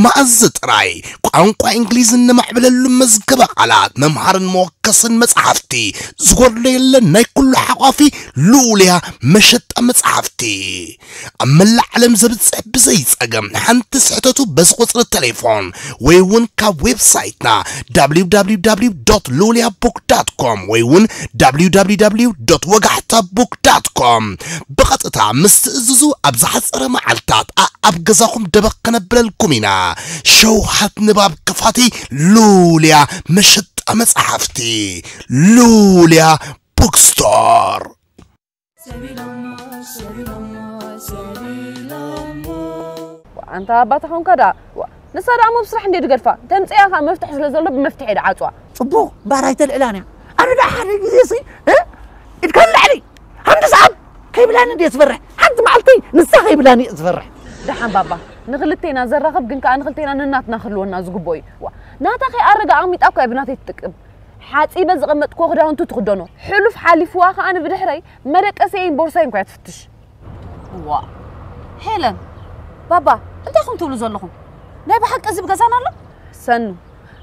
መኣዝ ጥራይ ቋንቋ እንግሊዝ እነማዕብለሉ መዝገበ ቃላት መምሃርን መወከስን መፅሓፍቲ ዝጎድሎ የለን። ናይ ኩሉ ሓቋፊ ልኡልያ መሸጣ መፅሓፍቲ ኣብ መላእ ዓለም ዘብፅሕ ብዘይፀገም ሓንቲ ስሕተቱ በዚ ቁፅሪ ቴሌፎን ወይ እውን ካብ ዌብሳይትና www ሉልያ book com ወይ እውን www ወጋሕታ book com ብቐጥታ ምስ ትእዝዙ ኣብ ዝሓፀረ መዓልታት ኣብ ገዛኹም ደበኽ ከነብለልኩም ኢና። ሸውሃት ንባብ ክፋቲ ሉልያ መሸጣ መፅሓፍቲ ሉልያ bookstore። ኣንታ ኣባታ ኾንካ ደኣ ንሳ ደኣ ሞብ ስራሕ እንዴ ድገድፋ ተምፅያ ኸዓ መፍትሒ ስለ ዘሎ ብመፍትሒ ደዓፅዋ። ፅቡቕ እምበኣር ኣይተልዕላን እያ። ኣነ ደኣ ሓደ ግዜ ሲ ኢድካ ንላዕሊ ሓንቲ ሰዓት ከይብላኒ እንዴ ዝፈርሕ ሓንቲ መዓልቲ ንሳ ከይብላኒ እየ ዝፈርሕ። ደሓን ባባ ንክልቴና ዘራኽብ ግን ከኣ ንክልቴና ነናትና ክህልወና ዝግብኦ እዩ። ዋ ናታ ከይኣረገ ኣቕሚጣ እኮ እያ ብናተይ ትጥቅም። ሓፂበ ዝቐመጥክዎ ክዳውንቱ ትኽደኖ። ሕሉፍ ሓሊፍዋ ከኣ ብድሕረይ መደቀሲየይን ቦርሳይን እኮ እያ ትፍትሽ። ዋ ሄለን ባባ እንታይ ኢኹም ትብሉ ዘለኹም? ናይ ብሓቂ እዚ ብገዛና ኣሎ? ሰኑ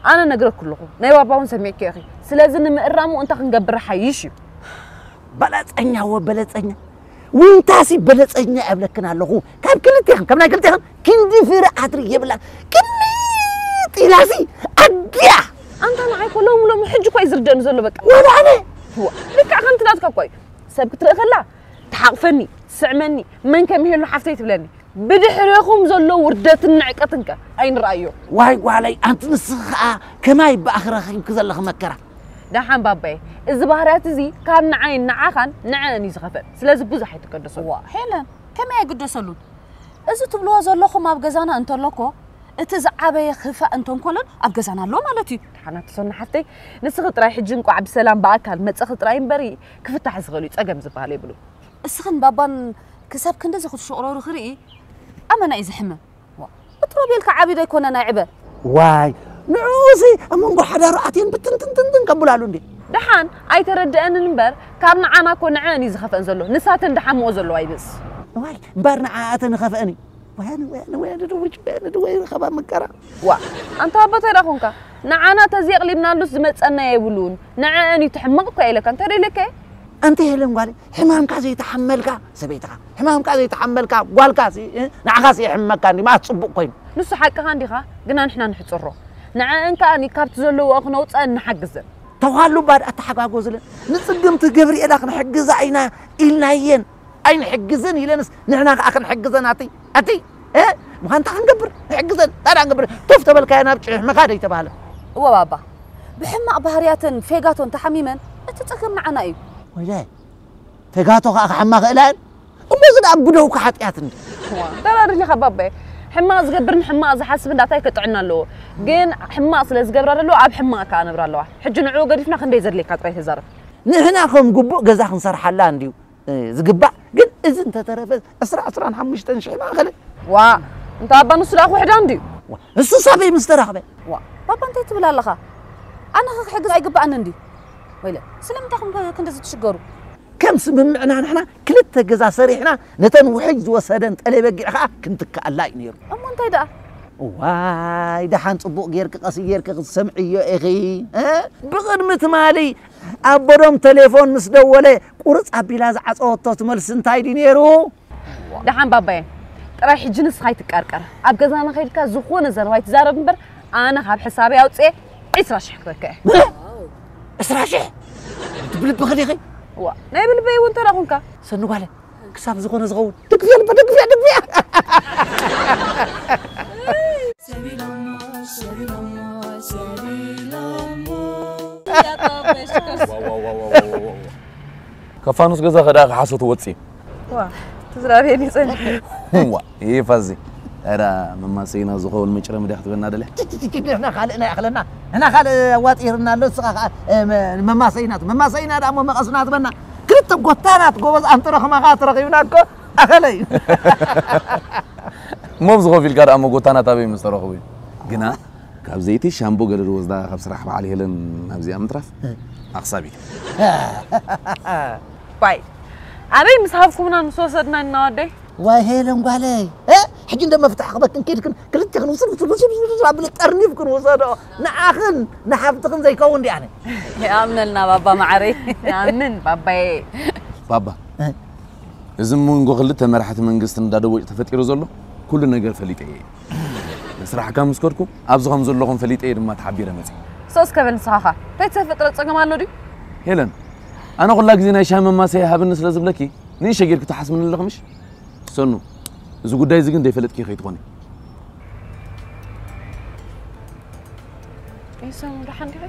ኣነ ነግረኪ ኣለኹ ናይ ባባ እውን ሰሚዕክዮ ኢኺ። ስለዚ ንምእራሙ እንታይ ክንገብር ሓይሽ እዩ? በለፀኛ ወበለፀኛ ዊንታሲ በለፀኛ እብለክን ኣለኹ። ካብ ክልቴኽን ካብ ናይ ክልቴኽን ክንዲ ፍረ ዓድሪ የብላን። ቅሚጥ ኢላሲ ኣድያ ኣንታ ንዓይ እኮ ሎሚ ሎሚ ሕጂ እኮ እዩ ዝርደኒ ዘሎ በቃ። ወላ ኣነ ልክዕ ከምቲ ናትካ እኮ እዩ። ሰብ ክትርኢ ከላ ትሓቕፈኒ ትስዕመኒ መን ከም ይሄሉ ሓፍተይ ትብለኒ። ብድሕሬኹም ዘሎ ውርደትን ንዕቀትን ከ ኣይንርኣዮ። ዋይ ጓለይ ኣንቲ ንስኺ ኸኣ ከማይ ብኣኺ ረኺብኪ ዘለኺ መከራ። ደሓን ባባየ፣ እዚ ባህርያት እዚ ካብ ንዓይን ንዓኻን ንዐአን እዩ ዝኸፍእ። ስለዚ ብዙሕ ኣይትገደሰሉ። እዋ ሄለን፣ ከመይ ኣይግደሰሉን? እዚ ትብልዎ ዘለኹም ኣብ ገዛና እንተሎ እኮ እቲ ዝዓበየ ክፋእን ተንኮልን ኣብ ገዛና ኣሎ ማለት እዩ። ደሓን ኣቲ ሶና ሓፍተይ፣ ንስኺ ጥራይ ሕጂ እንቋዕ ብሰላም ብኣካል መጸኺ ጥራይ እምበሪ ክፍታሕ ዝኽእል እዩ፣ ጸገም ዝበሃል የብሉን። እስኽን ባባን ክሳብ ክንድዚ ክትሽቑረሩ ክርኢ ኣመና እዩ ዝሕምም። ዋ፣ እትሮ ቤልካ ዓቢ ዶ ኣይኮነን ኣይዕበ። ዋይ ንዕኡሲ ኣብ መንጎ ሓዳሩ ኣትየን ብትንትንትንትን ከብላሉ እንዴ። ደሓን ኣይተረድአንን እምበር ካብ ንዓና እኮ ንዐን እዩ ዝኸፍአን ዘሎ። ንሳተን ድሓምኦ ዘለዋ ይብስ። ዋይ እምበር ንዓኣተን ይኸፍአን እዩ። ወያነ ወያነ ወያነ ድውጭ ወያነ ድወይ ረኸባ መከራ። ዋ ኣንታ ኣቦ ተዳ ኾንካ ንዓና ተዘይቕሊብናሉስ ዝመጸና የብሉን። ንዐአን እዩ ትሕመቕ እኮ ኢለካ እንታይ ደለከ? ኣንቲ ሄለን ጓለይ ሕማምካ ዘይተሓመልካ ሰበይትኻ ሕማምካ ዘይተሓመልካ ጓልካ ንዓኻ የሕመካ እንዲ መኣስ ጽቡቕ ኮይኑ። ንሱ ሓቅኻ እንዲኻ ግና ንሕና ንሕጽሮ። ንዐአን ከኣ ካብቲ ዘለውኦ ክነውጸአን ንሓግዘን። ተዋሉ ባድ ኣተሓጋጎዝለን ንጽግምቲ ገብርኤላ ክንሕግዛ ኢና ኢልናየን። ኣይንሕግዝን ኢለንስ ንሕና ከኣ ክንሕግዘን ኣቲ ኣቲ እ ምዃንታ ክንገብር ንሕግዘን ታዳ ክንገብር ቱፍ ተበልካዮ ናብ ጭሕምኻ ደይተባህለ። እወ ባባ ብሕማቕ ባህርያተን ፌጋቶን ተሓሚመን እቲ ጸገም ንዓና እዩ። ወይለ ፌጋቶ ከኣ ክሓማ ክእላየን እሞ እዚ ደኣ ብደውካ ሓጢኣት እንዲ። ተራድሊኻ ባባየ ሕማቕ ዝገብር ንሕማቕ ዝሓስብ እንዳታይ ከጥዕና ኣለዎ። ግን ሕማቕ ስለ ዝገብራ ዘለዋ ኣብ ሕማቕ ከኣ ነብራ ኣለዋ። ሕጂ ንዕኡ ገዲፍና ክንደይ ዘድልየካ ጥራይ ተዛረብ። ንሕና ከም ግቡእ ገዛ ክንሰርሓላ እንድዩ ዝግባእ ግን እዚ እንተተረፈ ዕስራ ዕስራን ሓሙሽተን ሽሕ ማእኸለ። ዋእ እንተ ኣባ ንሱ ደኣ ክውሕዳ እንድዩ። ንሱ ሳበይ ምስ ተራኽበ። ዋእ ባባ እንታይ ትብል ኣለኻ? ኣነ ኸ ክሕግዝ ኣይግባኣንን ድዩ? ወይለ ስለምንታይ ኹም ክንድዚ ትሽገሩ? ከም ስምምዕና ንሕና ክልተ ገዛ ሰሪሕና ነተን ውሕጅ ዝወሰደን ጠለይ በጊዕ ኸኣ ክንትክኣላ እዩ ነይሩ። እሞ እንታይ ደኣ? ዋይ ደሓን ጽቡቕ ጌርኪ ቀስ ጌርኪ ክትሰምዕዮ ኢኺ። ብቕድሚ ትማሊ ኣቦዶም ተሌፎን ምስ ደወለ ቁርጽ ኣቢላ ዝዓጸወቶ እቲ መልሲ እንታይ ድዩ ነይሩ? ደሓን ባባየ ጥራይ ሕጂ ንስኻ ኣይትቀርቀር ኣብ ገዛና ከይድካ ዝኾነ ዘረባ ኣይትዛረብ እምበር ኣነ ካብ ሕሳበይ ኣውጽኤ ዒስራ ሽሕ ክበካ እየ። ዕስራ ሽሕ? ትብልብኺ ዲኺ? ዋ ናይ ብልበይ እውን እንተ ደኣ ኹንካ። ሰኑ ጓለ ክሳብ ዝኾነ ዝኸውን ደግፍያ ልባ ደግፍያ ደግፍያ። ከፋኑስ ገዛ ከዳ ክሓሶ ትወፂ ትዝራብየኒ ፀኒ ዋ ይህ ፋዚ ራ መማሰይና ዝኸውን ምጭረ ምድያ ክትበና ደለ ንሕና ካልእ ናይ ኣኽለና ንሕና ካልእ ኣዋፂርና ኣሎ ንስኻ ከዓ መማሰይናት መማሰይና ደኣ ሞ መቐስና ትበና ክልተ ጎታናት ጎበዝ ኣንትረኽማኻ ትረኺብና እኮ ኣኸለይ ሞብ ዝኾፍ ኢልካ ደኣ ሞ ጎታናት ኣበይ ምስ ተረኽቡ እዩ ግና ካብ ዘይቲ ሻምቦ ገለ ዝወስዳ ካብ ስራሕ በዓል ሄለን ናብዚኣ ምትራፍ ኣኽሳብ እዩ። ባይ ኣበይ ምስ ሃብኩምና ምስ ወሰድና እናወደይ? ዋይ ሄለን ጓለይ፣ እ? ሕጂ እንደ መፍትሕ ክበክን ኬድክን ክልቴኽን ውስድ ውስድ ውስድ ውስድ ኣብለ ጠርኒፍክን ውሰዶ። ንዓኽን ንሓፍትኽን ዘይከውን ዲኣነ። ይኣምነልና ባባ ማዓረይ። ይኣምን ባባዬ። ባባ፣ እ? እዚ መንጎ ክልተ መራሕቲ መንግስቲ እንዳደቦጭ ተፈጢሩ ዘሎ ኩሉ ነገር ፈሊጠ እየ። ንስራሕካ ምስ ከድኩ ኣብዚ ከም ዘለኹም ፈሊጠ እየ ድማ ተሓቢረ መፅእ። ሶስ ከበል ንስኻኻ እንታይ ተፈጥረ ጸገም ኣሎ ድዩ? ሄለን፣ ኣነ ኩላ ግዜ ናይ ሻሂ መማሰያ ሃብኒ ስለ ዝብለኪ ንእሽተይ ጌርኪ ትሓስምኒ ኣለኺ ምሽ? ሰኑ፣ እዚ ጉዳይ እዚ ግን ዘይፈለጥኪ ከይትኾኒ። ይሰኑ ደሓን ዲኺ?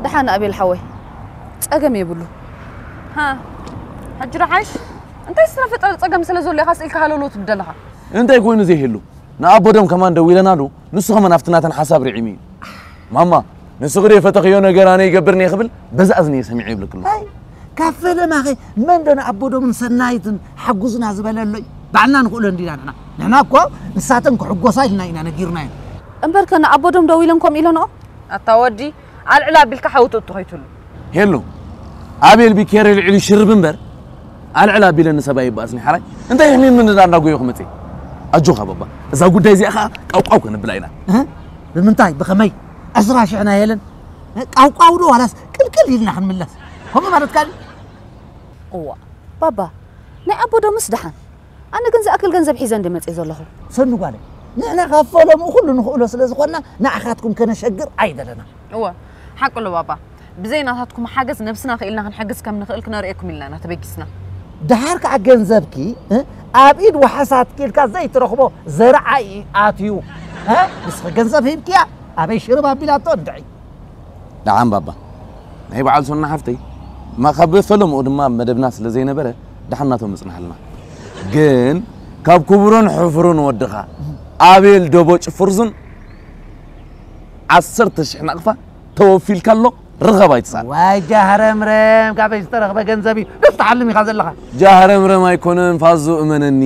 ደሓን ኣቤል ሓወይ፣ ጸገም የብሉ። ሃ፣ ሕጂ ዶ ሓይሽ? እንታይ ዝተፈጠረ ጸገም ስለ ዘሎ ኢኻ ስኢልካ ሃለውለው ትብል ዘለኻ? እንታይ ኮይኑ ዘይህሉ? ንኣቦ ዶም ከማን ደዊለናሉ፣ ንሱ ከማን ኣብቲ ናተን ሓሳብ ርዒሙ እዩ። ማማ፣ ንሱ ክደ የፈተኽዮ ነገር ኣነ ይገብር እየ ክብል በዛ እዝኒ እየ ሰሚዐ ይብለክ ኣለኹ። ኣይ፣ ካብ ፈለማኸ መን ዶ ንኣቦ ዶምን ሰናይትን ሓጉዝና ዝበለ ኣሎ እዩ? ባዕልና ንኽእሎ እንዲና ንሕና። ንሕና እኮ ንሳተን ክሕጎሳ ኢልና ኢና ነጊርናየን። እምበርከ ንኣቦ ዶም ደዊለን ከምኡ ኢለንኦ? ኣታ ወዲ፣ ኣልዕል ኣቢልካ ሓዊ ትእቱ ከይትህሉ። ሄሎ፣ ኣቤል ቢኬር ልዕሊ ሽርብ እምበር፣ ኣልዕል ኣቢለ ንሰብ ኣይበኣስኒ ሓራይ። እንታይ ይኽኒን ምን እንዳጎዮ ክመጽእ? ኣጆኻ ባባ፣ እዛ ጉዳይ እዚኣ ኸኣ ቃውቃው ከነብላ ኢና። እህ? ብምንታይ? ብኸመይ? ዕስራ ሽሕ ናይ ሄለን? እ፣ ቃውቃው ዶ ዋላስ ቅልቅል ኢልና ክንምለስ? ከምኡ ማለትካ ድዩ? እዋ፣ ባባ፣ ናይ ኣቦ ዶምስ ደሓን። ኣነ ግን ዝኣክል ገንዘብ ሒዘ እንደ መጽእ ዘለኹ። ሰኑ ጓለይ፣ ንሕና ካብ ፈለምኡ ኩሉ ንኽእሎ ስለ ዝኾንና፣ ንዓኻትኩም ከነሸግር ኣይደለና። እወ፣ ሓቂ ኣሎ ባባ። ብዘይ ናታትኩም ሓገዝ ነብስና ክኢልና ክንሕግዝ ከም ንኽእል ክነርእየኩም ኢልና ኢና ተበጊስና። ደሓር ከዓ ገንዘብኪ፣ እ፣ ኣብ ኢድ ዋሕሳት ኪልካ ዘይትረኽቦ ዘርዓ እዩ ኣትዩ። እ፣ ንስኺ ገንዘብ ሂብኪያ፣ ኣበይ ሽርብ ኣቢላቶ እንድዒ። ደሓን ባባ። ናይ በዓል ሶና ሓፍተይ፣ እማ ካብ ፈለምኡ ድማ ኣብ መደብና ስለ ዘይነበረ፣ ደሓን ናቶ ምጽናሕልና። ግን ካብ ክቡርን ሕፉርን ወድኻ፣ ኣቤል ደቦጭ ፍርዙን፣ ዓሰርተ ሽሕ ናቕፋ ተወፊልካ ኣሎ፣ ርኸብ ኣይትስኣን። ዋይ ጃህረምረም፣ ካበይ ዝተረኽበ ገንዘብ እዩ? ደስ ትሓልም ኢኻ ዘለኻ። ጃህረምረም ኣይኮነን ፋዙ፣ እመነኒ።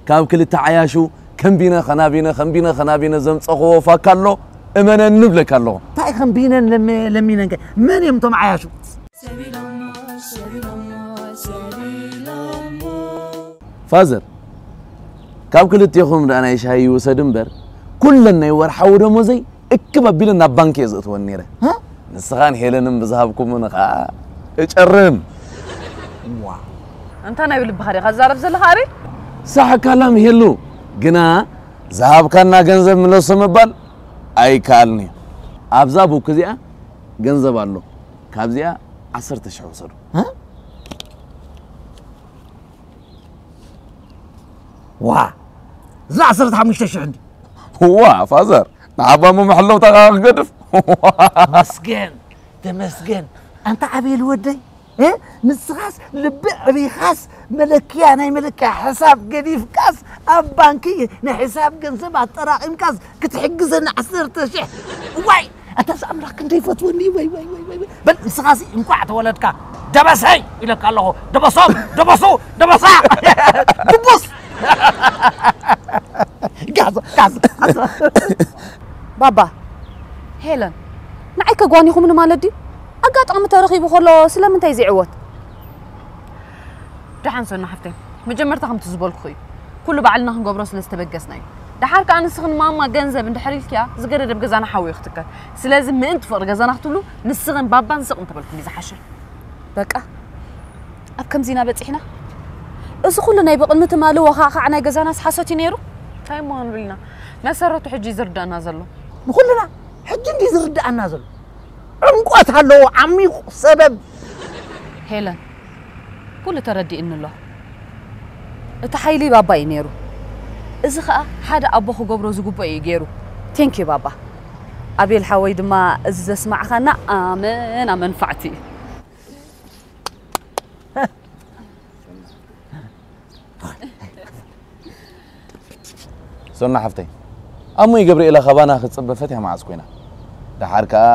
ካብ ክልተ ዓያሹ ከምቢነ ኸናቢነ፣ ከምቢነ ኸናቢነ ዘምጸኽዎ ፋካ ኣሎ፣ እመነኒ እብለካ ኣለኹ። እንታይ ከምቢነን ለሚ-፣ ለሚነን ከ? መን እዮም እቶም ዓያሹ? ፋዘር፣ ካብ ክልቴኹም ደኣ ናይ ሻሂ ይውሰድ እምበር፣ ኩለን ናይ ወርሓዊ ደሞዘይ እክብ ኣቢለ ናብ ባንክ እየ ዘእትወን ነይረ። ሃ? ንስኻን ሄለንን ብዝሃብኩምኒ ኸኣ እጨርም። ዋ። እንታይ ናይ ብልብኻ ዲኻ ትዛረብ ዘለኻ ኣቤል? ሳሕ ካላም ሄሉ፣ ግና ዝሃብካና ገንዘብ ምለሶ ምባል ኣይከኣልን እዩ። ኣብዛ ቡክ እዚኣ ገንዘብ ኣሎ። ካብዚኣ ዓሰርተ ሽሕ ውሰዱ። ሃ? ዋ፣ እዛ ዓሰርተ ሓሙሽተ ሽሕ እንዲ። ዋ፣ ፋዘር፣ ንዓባሞ መሐለውታ ኸኣ ክገድፍ። መስገን፣ ተመስገን። ኣንታ ኣቤል ወደይ፣ እ? ንስኻስ ልቢ ዕቢኻስ መለክያ፣ ናይ መለክያ ሕሳብ ገዲፍካስ ኣብ ባንኪ ናይ ሕሳብ ገንዘብ ኣጠራቒምካስ ክትሕግዘኒ ዓሰርተ ሽሕ። ዋይ! ኣታ እዚ ኣምላኽ ክንደይ ይፈትወኒ። ወይ፣ ወይ፣ ወይ፣ ወይ፣ ወይ። በል ንስኻሲ እንቋዕ ተወለድካ። ደበሰይ ኢለካ ኣለኹ። ደበሶም፣ ደበሱ፣ ደበሳ። ድቡስ። ጋዞ፣ ጋዞ፣ ጋዞ። ባባ፣ ሄለን፣ ንዓይ ከጓኒኹምኒ ማለት ድዩ? ኣጋጣሚ ተረኺቡ ከሎ ስለምንታይ ዝዕወት? ደሓን ሰኑ ሓፍተይ፣ መጀመርታ ከምቲ ዝበልኩኺ እዩ። ኩሉ ባዕልና ክንገብሮ ስለ ዝተበገስና እዩ። ደሓር ከኣ ንስኽን ማማ ገንዘብ እንድሕር ኢልክያ፣ ዝገደደ ብገዛና ሓዊ እዩ ክትከል። ስለዚ ምእንቲ ፍቕሪ ገዛና ክትብሉ፣ ንስኽን ባባን ስቕ እንተበልኩም እዩ ዝሓሸ። በቃ፣ ኣብ ከምዚ ኢና በጺሕና። እዚ ኩሉ ናይ ብቕድሚ ትማሊ ወኻዕኻዕ ናይ ገዛናስ ሓሶት እዩ ነይሩ? እንታይ እሞ ክንብል ኢና? መሰረቱ ሕጂ እዩ ዝርዳእና ዘሎ። ንኹልና ሕጂ እንድዩ ዝርዳእና ዘሎ። ዕምቆት ኣለዎ፣ ዓሚቑ ሰበብ። ሄለን፣ ኩሉ ተረዲእኒ ኣሎ። እቲ ሓይሊ ባባ እዩ ነይሩ። እዚ ኸኣ ሓደ ኣቦ ክገብሮ ዝግብኦ እዩ ገይሩ። ቴንክ ዩ ባባ። ኣቤል ሓወይ ድማ እዚ ዘስማዕኻና ኣመና መንፋዕቲ እዩ። ቶና ሓፍተይ፣ ኣሞይ ገብርኤላ ካባና ክትጽበ ፈትያ መዓስ ኮይና? ደሓር ከኣ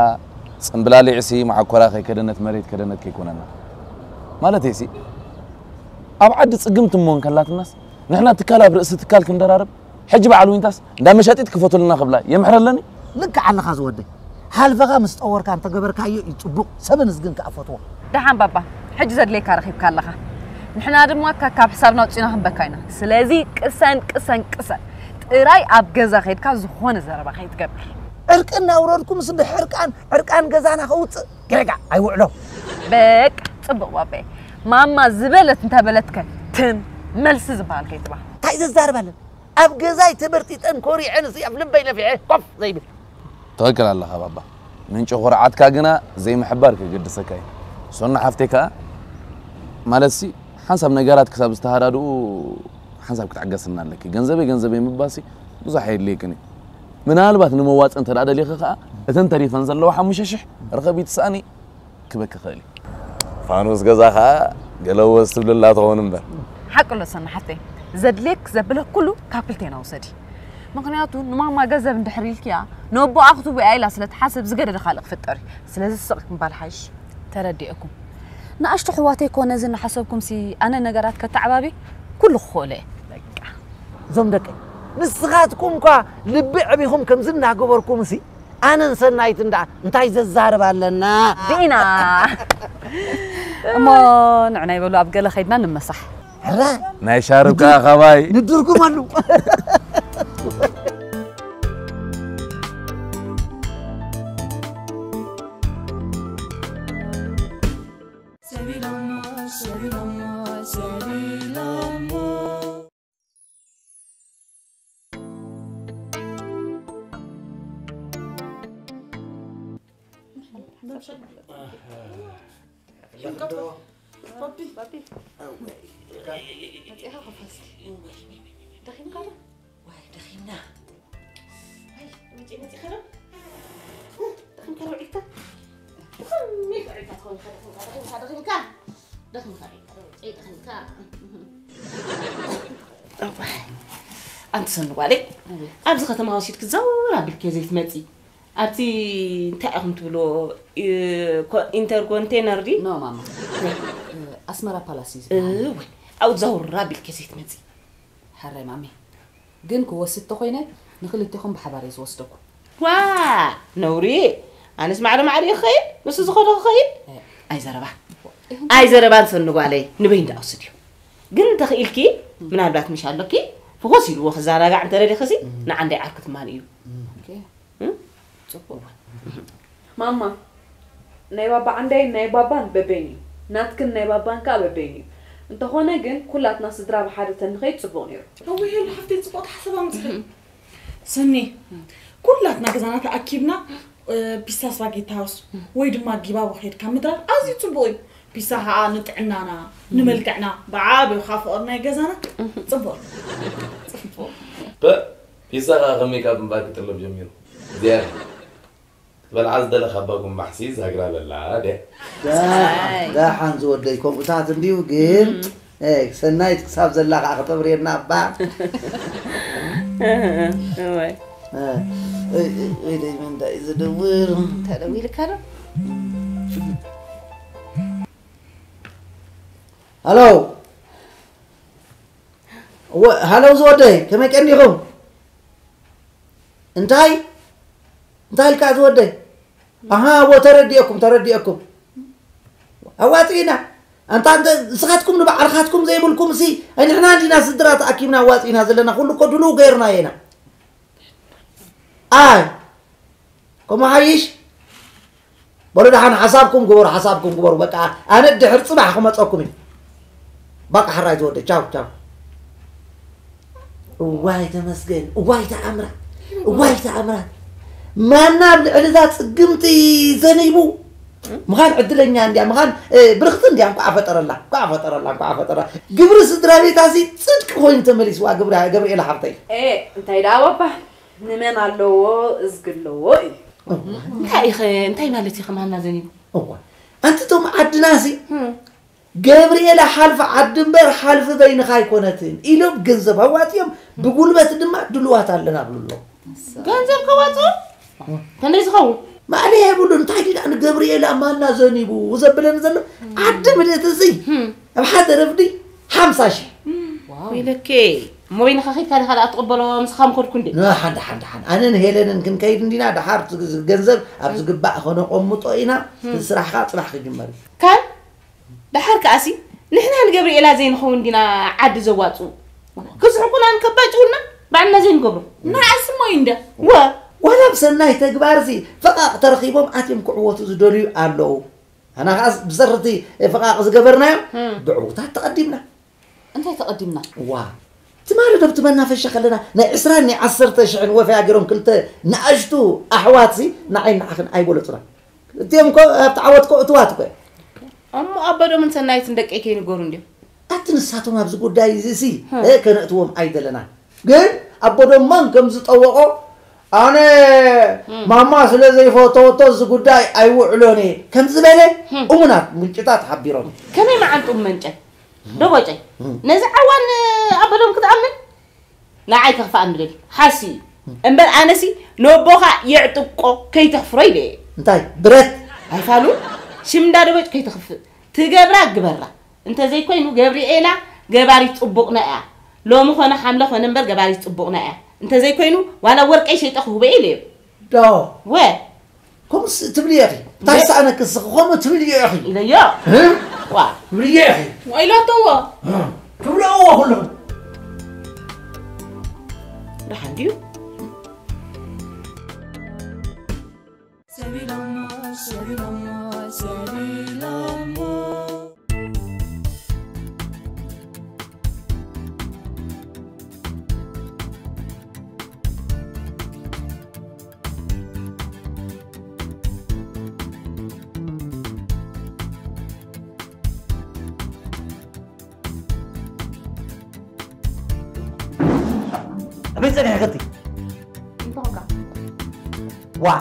ጽምብላሊዕሲ መዓኮራ ከይከደነት መሬት ከደነት ከይኮነና። ማለተይሲ፣ ኣብ ዓዲ ጽግምቲ እሞ እንከላትናስ፣ ንሕና ትካል ኣብ ርእሲ ትካል ክንደራርብ፣ ሕጂ በዓል ዊንታስ እንዳ መሻጢት ክፈቱልና ክብላ የምሕረለኒ? ልክዕ ኣለኻ ዝወደይ። ሓልፈኻ ምስ ጠወርካ እንተገበርካዮ እዩ ጽቡቕ፣ ሰበን እዝግን ከኣ ፈትዎ። ደሓን ባባ፣ ሕጂ ዘድልየካ ረኺብካ ኣለኻ። ንሕና ድማ ካካብ ሕሳብና ኣውጺና ክንበካ ኢና። ስለዚ ቅሰን፣ ቅሰን፣ ቅሰን። ጥራይ ኣብ ገዛ ከይድካ ዝኾነ ዘረባ ከይትገብር። ዕርቂ እናውረድኩምስ ብሕርቃን፣ ዕርቃን ገዛና ከውጽእ ጌጋ ኣይውዕሎ። በቃ፣ ጽቡቕ ባባይ። ማማ ዝበለት እንተበለትከ ትም፣ መልሲ ዝበሃል ከይትባ። እንታይ ዘዛርባለን? ኣብ ገዛይ ተበርጢጠን ኮሪዐን እሲ ኣብ ልበይ ነፊዐ ኮፍ ዘይብል። ትኽክል ኣለኻ ባባ። ምንጪ ኩርዓትካ ግና ዘይምሕባር ከገድሰካ እዩ። ሶና ሓፍተይ ከኣ፣ ማለትሲ፣ ሓንሳብ ነገራት ክሳብ ዝተሃዳድኡ ሓንሳብ ክትዕገስና ኣለኪ። ገንዘበይ ገንዘበይ ምባሲ ብዙሕ ኣየድልየክን እዩ። ምናልባት ንመዋጽእ እንተ ደኣ ደሊኺ ከኣ፣ እተን ተሪፈን ዘለዋ ሓሙሽተ ሽሕ ርኸቢ ትስኣኒ ክበኪ ይኽእል እዩ። ፋኑስ ገዛ ከኣ ገለ ወዝ ትብልላ ትኸውን እምበር። ሓቂ ኣሎ ሰና ሓፍተይ፣ ዘድልየክ ዘብለክ ኩሉ ካብ ክልቴና ውሰዲ። ምኽንያቱ ንማማ ገንዘብ እንድሕር ኢልክያ፣ ነቦኣ ክትውያ ኢላ ስለ ትሓስብ ዝገደደ ካልእ ክፍጠር እዩ። ስለዚ ስቕ ምባል ሓይሽ። ተረዲኤኩም። ንኣሽቱ ኣሕዋተይ እኮ ነዚ እናሓሰብኩምሲ ኣነ ነገራት ከተዓባቢ ኩሉ ክኽእሎ እየ። በቃ። እዞም ደቀይ፣ ንስኻትኩም እኳ ልቢ ኣዕቢኹም ከምዚ እናገበርኩምሲ ኣነን ሰናይትን ደኣ እንታይ ዘዛርብ ኣለና? ዲና። እሞ ንዕና ይበሉ ኣብ ገለ ከይድና ንመሳሕ። ሕራ ናይ ሻርብ ከኣ ኻባይ። ንድርጉም ኣሉ። ደኺምካ ዶ? ዋይ፣ ደኺምና። ኣይ፣ ውጪ መፂኻ ዶ? ደኺምካ ዶ ውዒልካ? ከመይ ውዒልካ ትኸውን ኢኻ? ደኺምካ፣ ደኺምካ፣ ደኺምካ። ደኺምካ፣ ደኺምካ። እዋይ፣ ኣንቲ ሰኒ ጓለይ፣ ኣብዚ ከተማ ወሲድኪ ዘውር ኣቢልኪ ዘይትመፂ። ኣብቲ እንታይ ኢኹም ትብልዎ? ኢ-፣ ኮ-፣ ኢንተርኮንቴነር ድዩ? ኖ፣ ማማ። እ፣ ኣስመራ ፓላስ እዩ ዝበሃል። እወ፣ ኣብኡ ዘውር ኣቢልኪ ዘይትመፂ። ሕራይ ማሚ። ግን ክወስድ ተኾይነ ንክልቴኹም ብሓባር እየ ዝወስደኩም። ዋ! ነውሪ! ኣነስ ማዕረ ማዕረ እየ ክኸይድ፣ ንሱ ዝኸዶ ክኸይድ። እ። ኣይ ዘረባ። እ። ኣይ ዘረባ ንሰኒ ጓለይ፣ ንበይኑ ደኣ ውስድዮ። ግን እንተኽኢልኪ፣ ምናልባት ምሽ ኣሎኪ፣ ፍኹስ ኢልዎ ክዘናጋዕ እንተደሊኽሲ፣ እ። ንዓንደይ ዓርኪ ትማን እዩ። ኦኬ። እ? ጽቡቕ። ማማ፣ ናይ ባባ ዓንዳይን ናይ ባባን በበይኑ እዩ። ናትክን ናይ ባባን ከኣ በበይኑ እዩ። እንተኾነ ግን፣ ኩላትና ስድራ ብሓደ ተንኸይድ ጽቡቕ ነይሩ። እወ፣ ሄሉ ሓፍተይ፣ ጽቡቕ ተሓሳብ ኣምጺኺ። ሰኒ፣ ኩላትና ገዛና ተኣኪብና፣ እ፣ ፒሳ ስፓጌቲ ሃውስ ወይ ድማ ጊባቦ ኬድካ ምድራር ኣዝዩ ጽቡቕ እዩ። ፒሳ ኸኣ ንጥዕናና፣ ንመልክዕና፣ ብዓቢኡ ኸኣ ፍቕሪ ናይ ገዛና ጽቡቕ እዩ። ጽቡቕ። በ-፣ ፒሳ ኸኣ ከመይ ካብ እምባ ክጥለብ ጀሚሩ። ዝያዳ ክትበልዓ ዝደለኻ እባ ጉምባሕሲ ዛግራ በላ ድያ? ዳ-፣ ኣይ። ዳሓን ዝወደይ ከምኡታት እንድዩ ግን፣ እም። ኤ፣ ሰናይት ክሳብ ዘላ ኸኣ ከተብርየና እባ። እወይ። እ፣ እይ፣ እይ፣ እይ፣ ደይ መንዳይ ዝድውል። ተደዊልካ ዶ? ሃሎ። ወ-፣ ሃሎ ዝወደይ፣ ከመይ ቀኒኹም? እንታይ? እንታይ ኢልካ ዝወደይ? ኣሃ፣ እዎ፣ ተረዲኤኩም፣ ተረዲኤኩም። ኣዋጺእና። ኣንታ፣ እንተ፣ ንስኻትኩም ንባዕልኻትኩም ዘይብልኩም ሲ፣ ኣይ፣ ንሕና እንዲና ስድራ ተኣኪብና ኣዋጺእና ዘለና፣ ኩሉ እኮ ድሉው ገይርናዮ ኢና። ኣይ፣ ከምኡ ሓይሽ? በሉ ደሓን ሓሳብኩም ግበሩ፣ ሓሳብኩም ግበሩ። በቃ ኣነ ድሕር ጽባሕ ክመጸኩም እዩ። በቃ ሕራይ ተወደ፣ ቻው፣ ቻው። እዋይ ተመስገን፣ እዋይ ተኣምራት፣ እዋይ ተኣምራት። ማና ኣብ ልዕሊ እዛ ጽግምቲ ዘኒቡ። ምኻን ዕድለኛ እንድያ፣ ምኻን፣ እ፣ ብርኽቲ እንድያ፣ እንኳዕ ፈጠረላ፣ እንኳዕ ፈጠረላ፣ እንኳዕ ፈጠረላ። ግብሪ ስድራ ቤታ ሲ ጽድቂ ኮይኑ ተመሊስዋ፣ ግብሪ ገብርኤል ሓፍተይ። ኤ፣ እንታይ ደኣ ባባ? ንመን ኣለዎ እዝጊ ኣለዎ እዩ። እንታይ ኢኸ፣ እንታይ ማለት ኢኸ ማና ዘኒቡ? እዋ፣ ኣንቲ እቶም ዓድናሲ፣ እም። ገብርኤላ ሓልፊ ዓዲ እምበር ሓልፊ በይንኻ ኣይኮነትን ኢሎም ገንዘብ ኣዋፂኦም፣ ብጉልበት ድማ ድልዋት ኣለና ብሉ ኣለዉ። ገንዘብ ከዋፅኡ ከመይ ዝኸውን? ማእለያ የብሉ። እንታይ ዲዳ ንገብርኤላ ማና ዘኒቡ ዘብለኒ ዘሎ ዓዲ ምልእቲ እዚ ኣብ ሓደ ረፍዲ ሓምሳ ሺሕ። ወይለኬ እሞ በይንኻ ኸይድካ ዲኻ ደኣ ትቕበሎ? ምሳኻ ምኸድኩ እንዴ? ንሓን ድሓን ድሓን ኣነን ሄለንን ክንከይድ እንዲና። ድሓር እቲ ገንዘብ ኣብ ዝግባእ ከነቐምጦ ኢና። እቲ ስራሕኻ ፅባሕ ክጅመር እዩ። ካን ደሓር ከኣሲ ንሕና ንገብርኤላ ዘይንኸውን ዲና ዓዲ ዘዋፅኡ? ክስሕቁና ንከባጭውና ባዕልና ዘይንገብሮ። ንዓስ እሞ እዩ እንደ ወ ዋላ ብሰናይ ተግባርሲ ፈቓቕ ተረኺቦም ኣትዮም ክዕወቱ ዝደልዩ ኣለዉ። ኣና ከኣስ ብሰርቲ ፈቓቕ ዝገበርናዮ ብዕውታት ተቐዲምና። እንታይ ተቐዲምና? ዋ ትማሊ ዶ ኣብቲ መናፈሻ ከለና ናይ ዕስራን ናይ ዓሰርተ ሽሕን ወፈያ ገይሮም ክልተ ንኣሽቱ ኣሕዋትሲ ንዓይ ንዓኽን ኣይበለጹና። እቲኦም እኮ ኣብቲ ዓወት እኮ እትዋት እኮ እዮም። እሞ ኣቦዶምን ሰናይትን ደቀይ ከይንገሩ እንድዮም። ኣቲ ንሳቶም ኣብዚ ጉዳይ እዚ ሲ እ፣ ከነእትዎም ኣይደለናን። ግን ኣቦዶማን ከም ዝጠወቆ ኣነ ማማ ስለ ዘይፈተወቶ እዚ ጉዳይ ኣይውዕሎን እየ ከም ዝበለ እሙናት ምንጭታት ሓቢሮም። ከመይ መዓንጡ መንጨ ደቦጨ ነዚ ዓዋን ኣበሎም ክትኣምን ንዓይ ከኽፍኣኒ ደልዩ ሓሲ እዩ እምበር ኣነሲ ነቦኻ የዕጥቆ ከይተኽፍሮ ኢለ እየ እንታይ ብረት ኣይፋሉን ሽምዳ ደቦጭ ከይተኽፍእ ትገብራ ግበራ እንተዘይኮይኑ ገብርኤላ ገባሪት ፅቡቕና እያ ሎሚ ኾነ ሓምለ ኾነ እምበር ገባሪት ፅቡቕና እያ እንተዘይኮይኑ ዋላ ወርቀይ ሸይጠ ክህቦ ኢለ እየ ዶ ወ ከምኡስ ትብልዮ ኢኺ እንታይ ሰኣነኪ ንስኺ ከምኡ ትብልዮ ኢኺ ኢለዮ እ? ዋ ትብልዮ ኢኺ ዋይላተዎ ትብልዎ ኩልኹም ደሓን ድዩ ኣበይ ጸኒሕክቲ እንተኾንካ ዋ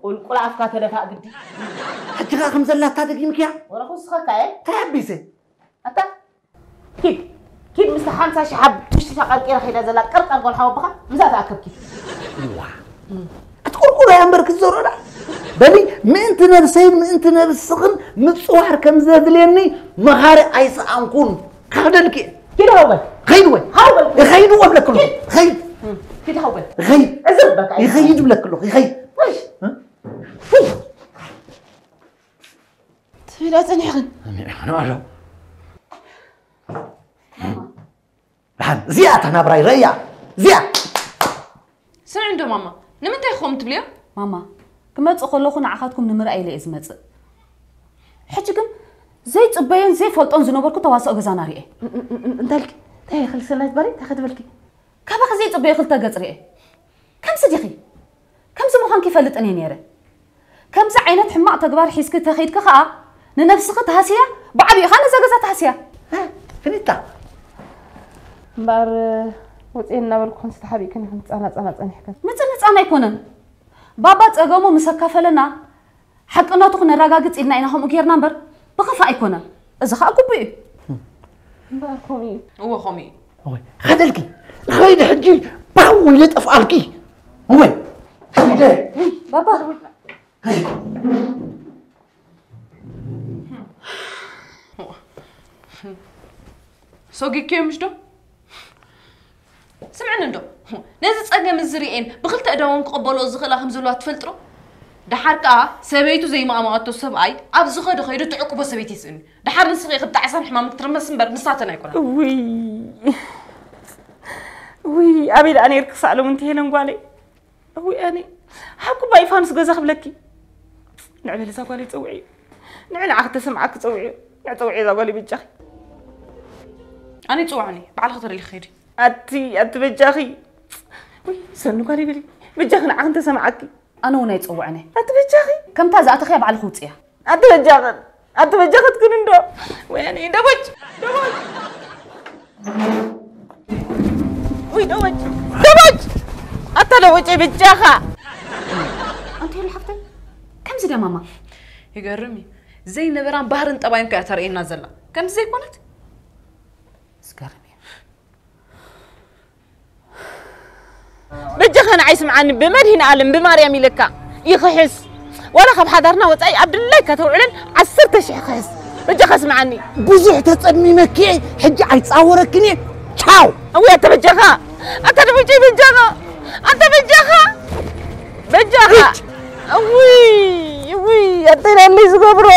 ቁልቁል ኣፍካ ተደፋእ ግዲ ሕጂ ኸዓ ከም ዘላታ ደጊምክያ ወረ ክውስኸካ እየ እንታይ ኣቢሰ ኣታ ኪድ ኪድ ምስቲ ሓምሳ ሽሕ ኣብ ትሽቲ ተቐርቂራ ከይዳ ዘላ ቀርቃር ጓል ሓወብኻ ምዛ ተኣከብ ኪድ እዋ ኣቲ ቁርቁር እያ እምበር ክትዘርኦ ደኣ በሊ ምእንቲ ነብሰይን ምእንቲ ነብስኽን ምፅዋር ከም ዘድልየኒ መኻሪ ኣይሰኣንኩን ክኽደልኪ እየ ኪድ ሃው በል ኸይድ ወይ ሃው በል ይኸይድ እወ ብለክሉ ኸይድ ኪድ ሃው በል ይኸይድ ዕዝር በቃ ይኸይድ ብለክሉ ይኸይድ ትብላ ጸኒሕኽን። ኣሚዕኽን ኣሎ። ደሓን እዚኣ እታ ናብራይ ረእያ እዚኣ። ስምዒ እንዶ ማማ ንምንታይ ከምኡ ትብልዮ? ማማ ክመጽእ ከለኹ ንዓኻትኩም ንምርኣይ ኢለ እየ ዝመጽእ። ሕጂ ግን ዘይጽበዮን ዘይፈልጦን ዝነበርኩ ተዋስኦ ገዛና ርእየ። እንታይ ኢልኪ? እንታይ ኢኺ ሰናይት ጓለይ? እንታይ ክትብልኪ? ካባኺ ዘይጽበዮ ክልተ ገጽ ርእየ። ከምዚ ዲኺ? ከምዚ ምዃንኪ ይፈልጥን እየ ነይረ። ከምዚ ዓይነት ሕማቕ ተግባር ሒዝኪ ተኸይድኪ ኸኣ ንነብስኺ ትሃስያ፣ ብዓቢኡ ኸኣ ነዛ ገዛ ትሃስያ። ፍኒታ። እምበኣር ውፅኤ እናበልኩ ክንሲ ተሓቢእክን ኢኽን ትፃናፃና ፀኒሕክን። ምፅንፃን ኣይኮነን። ባባ ጸገሙ ምስ ኣካፈለና ሓቅነቱ ክነረጋግጽ ኢልና ኢና ከምኡ ጌርና እምበር ብኽፋእ ኣይኮነን። እዚ ኸኣ ግቡእ እዩ። እምበኣር ከምኡ እዩ። እወ ከምኡ እዩ። እወ ኸደልኪ ኸይድ ሕጂ ባው ኢለ ጠፍኣልኪ። እወ ኸይደ ባባ ሰጊግክዮ ምሽ ዶ? ስምዕኒ እንዶ ነዚ ጸገም እዚ ርእየን ብኽልተ እዳወን ክቕበልኦ ዝኽእላ ከም ዘለዋ ትፈልጢ ዶ? ደሓር ከኣ ሰበይቱ ዘይማእማኣቶ ሰብኣይ ኣብ ዝኸዶ ከይዱ ትዕቅቦ ሰበይቲ ይስእን እዩ። ደሓር ንስኺ ኢኺ ብጣዕሳን ሕማም ክትርመስ እምበር ንሳተን ኣይኮናን። እውይ እውይ ኣበይ ደኣ ነይርኪ ክሳዕ ሎምንቲ ሄለን ጓለይ? እውይ ኣነ ሓኩባ ይፋኑስ ገዛ ክብለኪ ንዕበል እዛ ጓለይ ጸውዒ ንዕ ንዓኺ ተሰምዓኪ ጸውዒ ንዕ ጸውዒ እዛ ጓለይ በጃኺ። ኣነ ይጽውዓኒ ባዕልኺ ተደሊኺ ኸይዲ። ኣቲ ኣቲ በጃኺ ውይ ሰኑ ጓል ይበሊ በጃኺ ንዓኽን ተሰምዓኪ። ኣነ እውን ኣይጽውዕን እየ። ኣቲ በጃኺ ከምታ ዝኣተኽያ ባዕልኺ ውፅእያ። ኣቲ በጃኽን ኣቲ በጃኽትክን እንዶ ወያኔ ደቦጭ ደቦጭ ውይ ደቦጭ ደቦጭ ኣታ ደቦጭ በጃኻ። ኣንተ ሄሉ ሓፍተይ ከምዚ ድያ ማማ? ይገርም እዩ። ዘይነበራን ባህርን ጠባይን እኮ እያ ተርእየና ዘላ። ከምዚ ዘይኮነት? ዝገርም እዩ። በጃኻ ንዓይ ስምዓኒ፣ ብመድሂን ኣለም ብማርያም ኢለካ ይኽሕስ። ዋላ ካብ ሓዳርና ወጻኢ ኣብ ድላይካ ተውዕለን ዓሰርተ ሽሕ ክሕስ። በጃኻ ስምዓኒ። ብዙሕ ተጸሚመኪ እየ፣ ሕጂ ኣይጻወረክን እየ። ቻው። እውይ ኣተ በጃኻ፣ ኣተ ደሞጨይ በጃኻ፣ ኣተ በጃኻ፣ በጃኻ። እውይ እውይ ኣተ ናለይ ዝገብሮ።